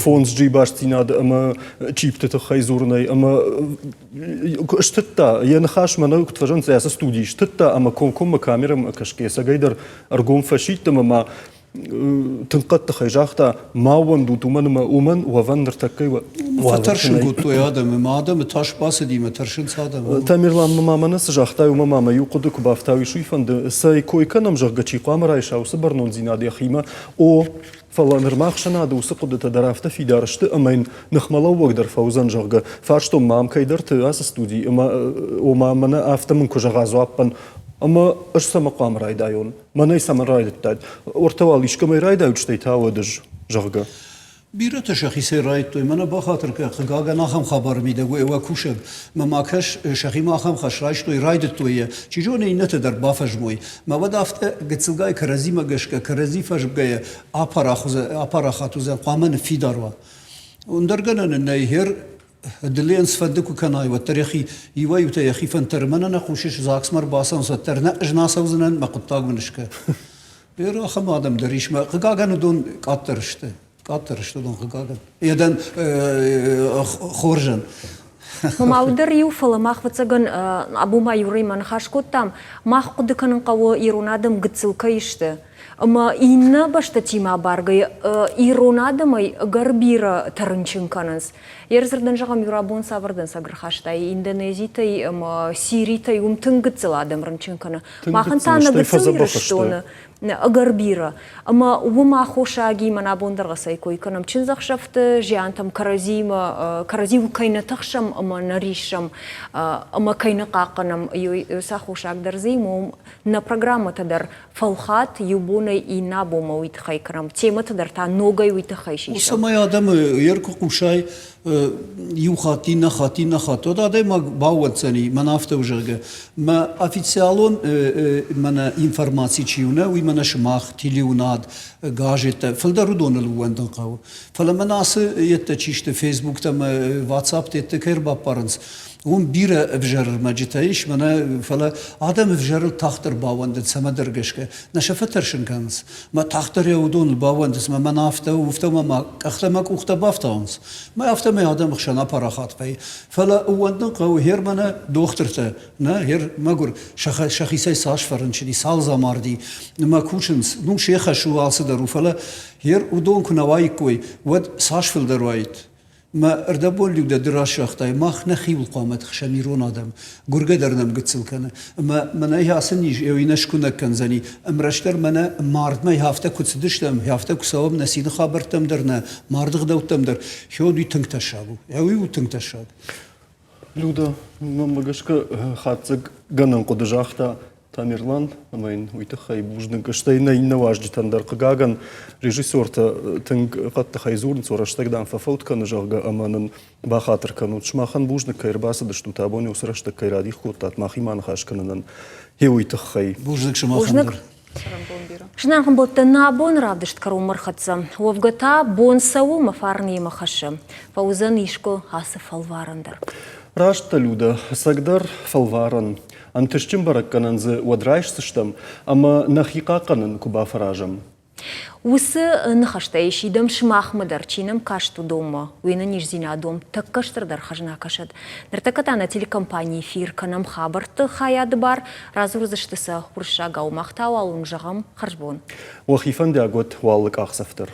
5G бастдзинад ӕмӕ чипты тыххӕй дзурынӕй ӕмӕ стыдта, йӕ ныхас мӕнӕ куыд фӕзӕгъынц, ацы студийы стыдта ӕмӕ комкоммӕ камерӕмӕ кӕсгӕ ӕцӕгӕйдӕр ӕргом фӕсидт ӕмӕ ма тынг хъӕддыхӕй загъта, ма ууӕндут, уымӕн ӕмӕ уымӕн уӕвӕн ныртӕккӕ Фӕтӕрсын кодтой адӕмы, ма адӕмы тас бацыди мӕ тӕрсынц адӕмы. Тамерлан, ма мӕнӕ цы загътай, уымӕ ма мӕ иу хъуыды куы бафтауис, уый фӕнды, цӕй кой кӕнӕм, зӕгъгӕ, чи хъуамӕ райса уыцы бӕрнондзинад йӕхимӕ, о, фӕлӕ нырма ӕхсӕнады уыцы хъуыдытӕ дӕр афтӕ фидар сты, ӕмӕ йын ныхмӕлӕууӕг дӕр фӕуыдзӕн, зӕгъгӕ, фарстон ма ам кӕйдӕрты ацы студийы, ӕмӕ ома мӕнӕ афтӕ мын куы зӕгъа дзуаппӕн, ӕмӕ ӕз цӕмӕ хъуамӕ райдайон? Мӕнӕй цӕмӕн райдыдтат? Уӕртӕ уал искӕмӕй райдайут, стӕй та уӕд ӕз, зӕгъгӕ. Бирӕтӕ сӕхицӕй райдтой, мӕнӕ бахатыр кӕн, хъыгагӕн, ахӕм хабары мидӕг уӕ кусӕг мӕ ма кӕс, сӕхимӕ ахӕм хӕс райстой, райдыдтой йӕ. Чи зоны, иннӕтӕ дӕр бафӕзмой. Мӕ уӕд афтӕ гыццылгай кӕрӕдзимӕ гӕсгӕ, кӕрӕдзи фӕзмгӕйӕ апарахат уыдзӕн, хъуамӕ ныффидар уа. Ӕндӕр гӕнӕн ын нӕй, гъер Дылен цыфӕнды куы кӕнай, уӕддӕр йӕхи иуӕй-иутӕ йӕхи фӕндтӕ мӕнӕ нӕ хъусыс, ЗАГСмӕ ӕрбацӕуынц, уӕддӕр нӕ ӕз нӕ ацӕудзынӕн, мӕ хъуыддаг мын скӕ. Бирӕ ахӕм адӕм дӕр ис, мӕ хъыгагӕн уыдон къаддӕр сты. Къаддӕр сты уыдон хъыгагӕн. Йӕдӕн хорзӕн. Мӕ дӕр иу, фӕлӕ мах ӕвӕццӕгӕн абон ма Юрӕимӕ ныхас кодтам, мах хъуыды кӕнын хъӕуы ирон адӕм гыццыл кӕй сты. Ӕмӕ иннӕ бӕстӕтимӕ абаргӕйӕ ирон адӕмӕй ӕгӕр бирӕ тӕрынчын кӕнынц. Йе рдзырдӕн зӕгъӕм, иу рабон цавӕр дӕнцӕг ӕрхастай Индонезитӕй ӕмӕ Сиритӕй, уым тынг гыццыл адӕм рынчын кӕны. Махӕн та нӕ гыццыл Ирыстоны ӕгӕр бирӕ. Ӕмӕ уым аххосагимӕ нӕ абон дӕр цӕй кой кӕнӕм чындзӕхсӕвты, зиантӕм кӕрӕдзиимӕ, кӕрӕдзиуыл кӕй нӕ тыхсӕм ӕмӕ нӕ риссӕм, ӕмӕ кӕй нӕ хъахъхъӕнӕм, уыцы аххосаг дӕр дзы уым нӕ программӕтӕ дӕр фӕлхатт иу бонӕй иннӕ бонмӕ уый тыххӕй кӕнӕм, темӕтӕ дӕр та ногӕй уый тыххӕй сисӕм. Цӕмӕй адӕмы йер куы хъусай иу хатт, иннӕ хатт, иннӕ хатт, уӕд адӕймаг баууӕнддзӕни, мӕн афтӕ у, зӕгъгӕ. Мӕ официалон мӕнӕ информаци чи у, нӕ, уый мӕнӕ сымах, телеуынад, газеттӕ, фылдӕр уыдоныл ууӕндын хъӕуы. Фӕлӕ мӕнӕ ацы йедтӕ чи сты, фейсбуктӕ ӕмӕ ватсапты йедтӕ кӕй ӕрбаппарынц, Уым бирӕ ӕвзӕр ӕрмӕджытӕ ис, мӕнӕ, фӕлӕ адӕм ӕвзӕрыл тагъддӕр баууӕндынц цӕмӕдӕр гӕсгӕ. Нӕ сӕ фӕтӕрсын кӕнынц. Мӕ тагъддӕр йӕ уыдоныл баууӕндынц, мӕ мӕн афтӕ у, афтӕ мӕ мӕ къӕхтӕ мӕ къухтӕ бафтауынц. Мӕ афтӕмӕй адӕмы хсӕн апарахат вӕййы. Фӕлӕ ууӕндын хъӕуы, гъер мӕнӕ дохтыртӕ, нӕ, гъер мӕгуыр, сӕхицӕй цас фӕрынчын и, цал дзы амарди, мӕ кусынц, ну, се хӕс у, алцыдӕр у, фӕлӕ гъер уыдон куы нӕ уаиккой, уӕд цас фылдӕр уаид? Мӕ ӕрдӕбон Людӕ ды раст загътай, мах нӕхиуыл хъуамӕ тыхсӕм ирон адӕм, гуыргӕ дӕр нӕм гыццыл кӕны. Ӕмӕ мӕнӕ ацы низ еуи нӕ скуынӕг кӕндзӕни. Ӕмрӕстдӕр мӕнӕ мардмӕ афтӕ куы цыдыстӕм, афтӕ куы цӕуӕм нӕ цины хабӕрттӕм дӕр, нӕ марды гъдӕуттӕм дӕр, хёд уый тынг тӕссаг у. Уый у тынг тӕссаг. Люда, мӕнмӕ гӕсгӕ хатдзӕггӕнӕн хъуыды загъта Тамерлан, ӕмӕ йын уый тыххӕй бузныг. Стӕй нӕ иннӕ уазджытӕн дӕр, хъыгагӕн, режиссертӕ тынг хъӕддыхӕй дзурынц, рӕстӕг, дам, фӕфӕуд кӕны, зӕгъгӕ, ӕмӕ нын бахатыр кӕнут. Сымахӕн бузныг, кӕй ӕрбацыдыстут, абон уыцы рӕстӕг кӕй радих кодтат махимӕ ныхас кӕнынӕн, гъе уый тыххӕй. Бузныг сымахӕн дӕр. Зынаргъ ӕмбӕлттӕ, нӕ абоны равдыст кӕронмӕ рхӕццӕ. Уӕвгӕ та бон цӕуы мӕ фарн йемӕ хӕссы. Фӕуыдзӕн искуы ацы фӕлварӕн дӕр. Раст дӕ, Людӕ, ӕцӕгдӕр фӕлварӕн. Ӕнтыстджын бӕрӕггӕнӕн дзы уӕд райсдзыстӕм ӕмӕ нӕхи хъахъхъӕнын куы бафӕразӕм. Уыцы ныхӕстӕй сидӕм сымахмӕ дӕр, чи нӕм каст, уыдонмӕ. Уе нӕниздзинад уӕм тӕккӕ стырдӕр хӕзна кӕсӕд. Ныртӕккӕ та нӕ телекомпанийы эфир кӕнӕм хабӕртты хайады бар. Радзурдзысты сӕ уырыссагау. Мах та уал уын зӕгъӕм хӕрзбон. Уӕхи фӕндиаг уӕд уӕллы къахдзӕф дӕр.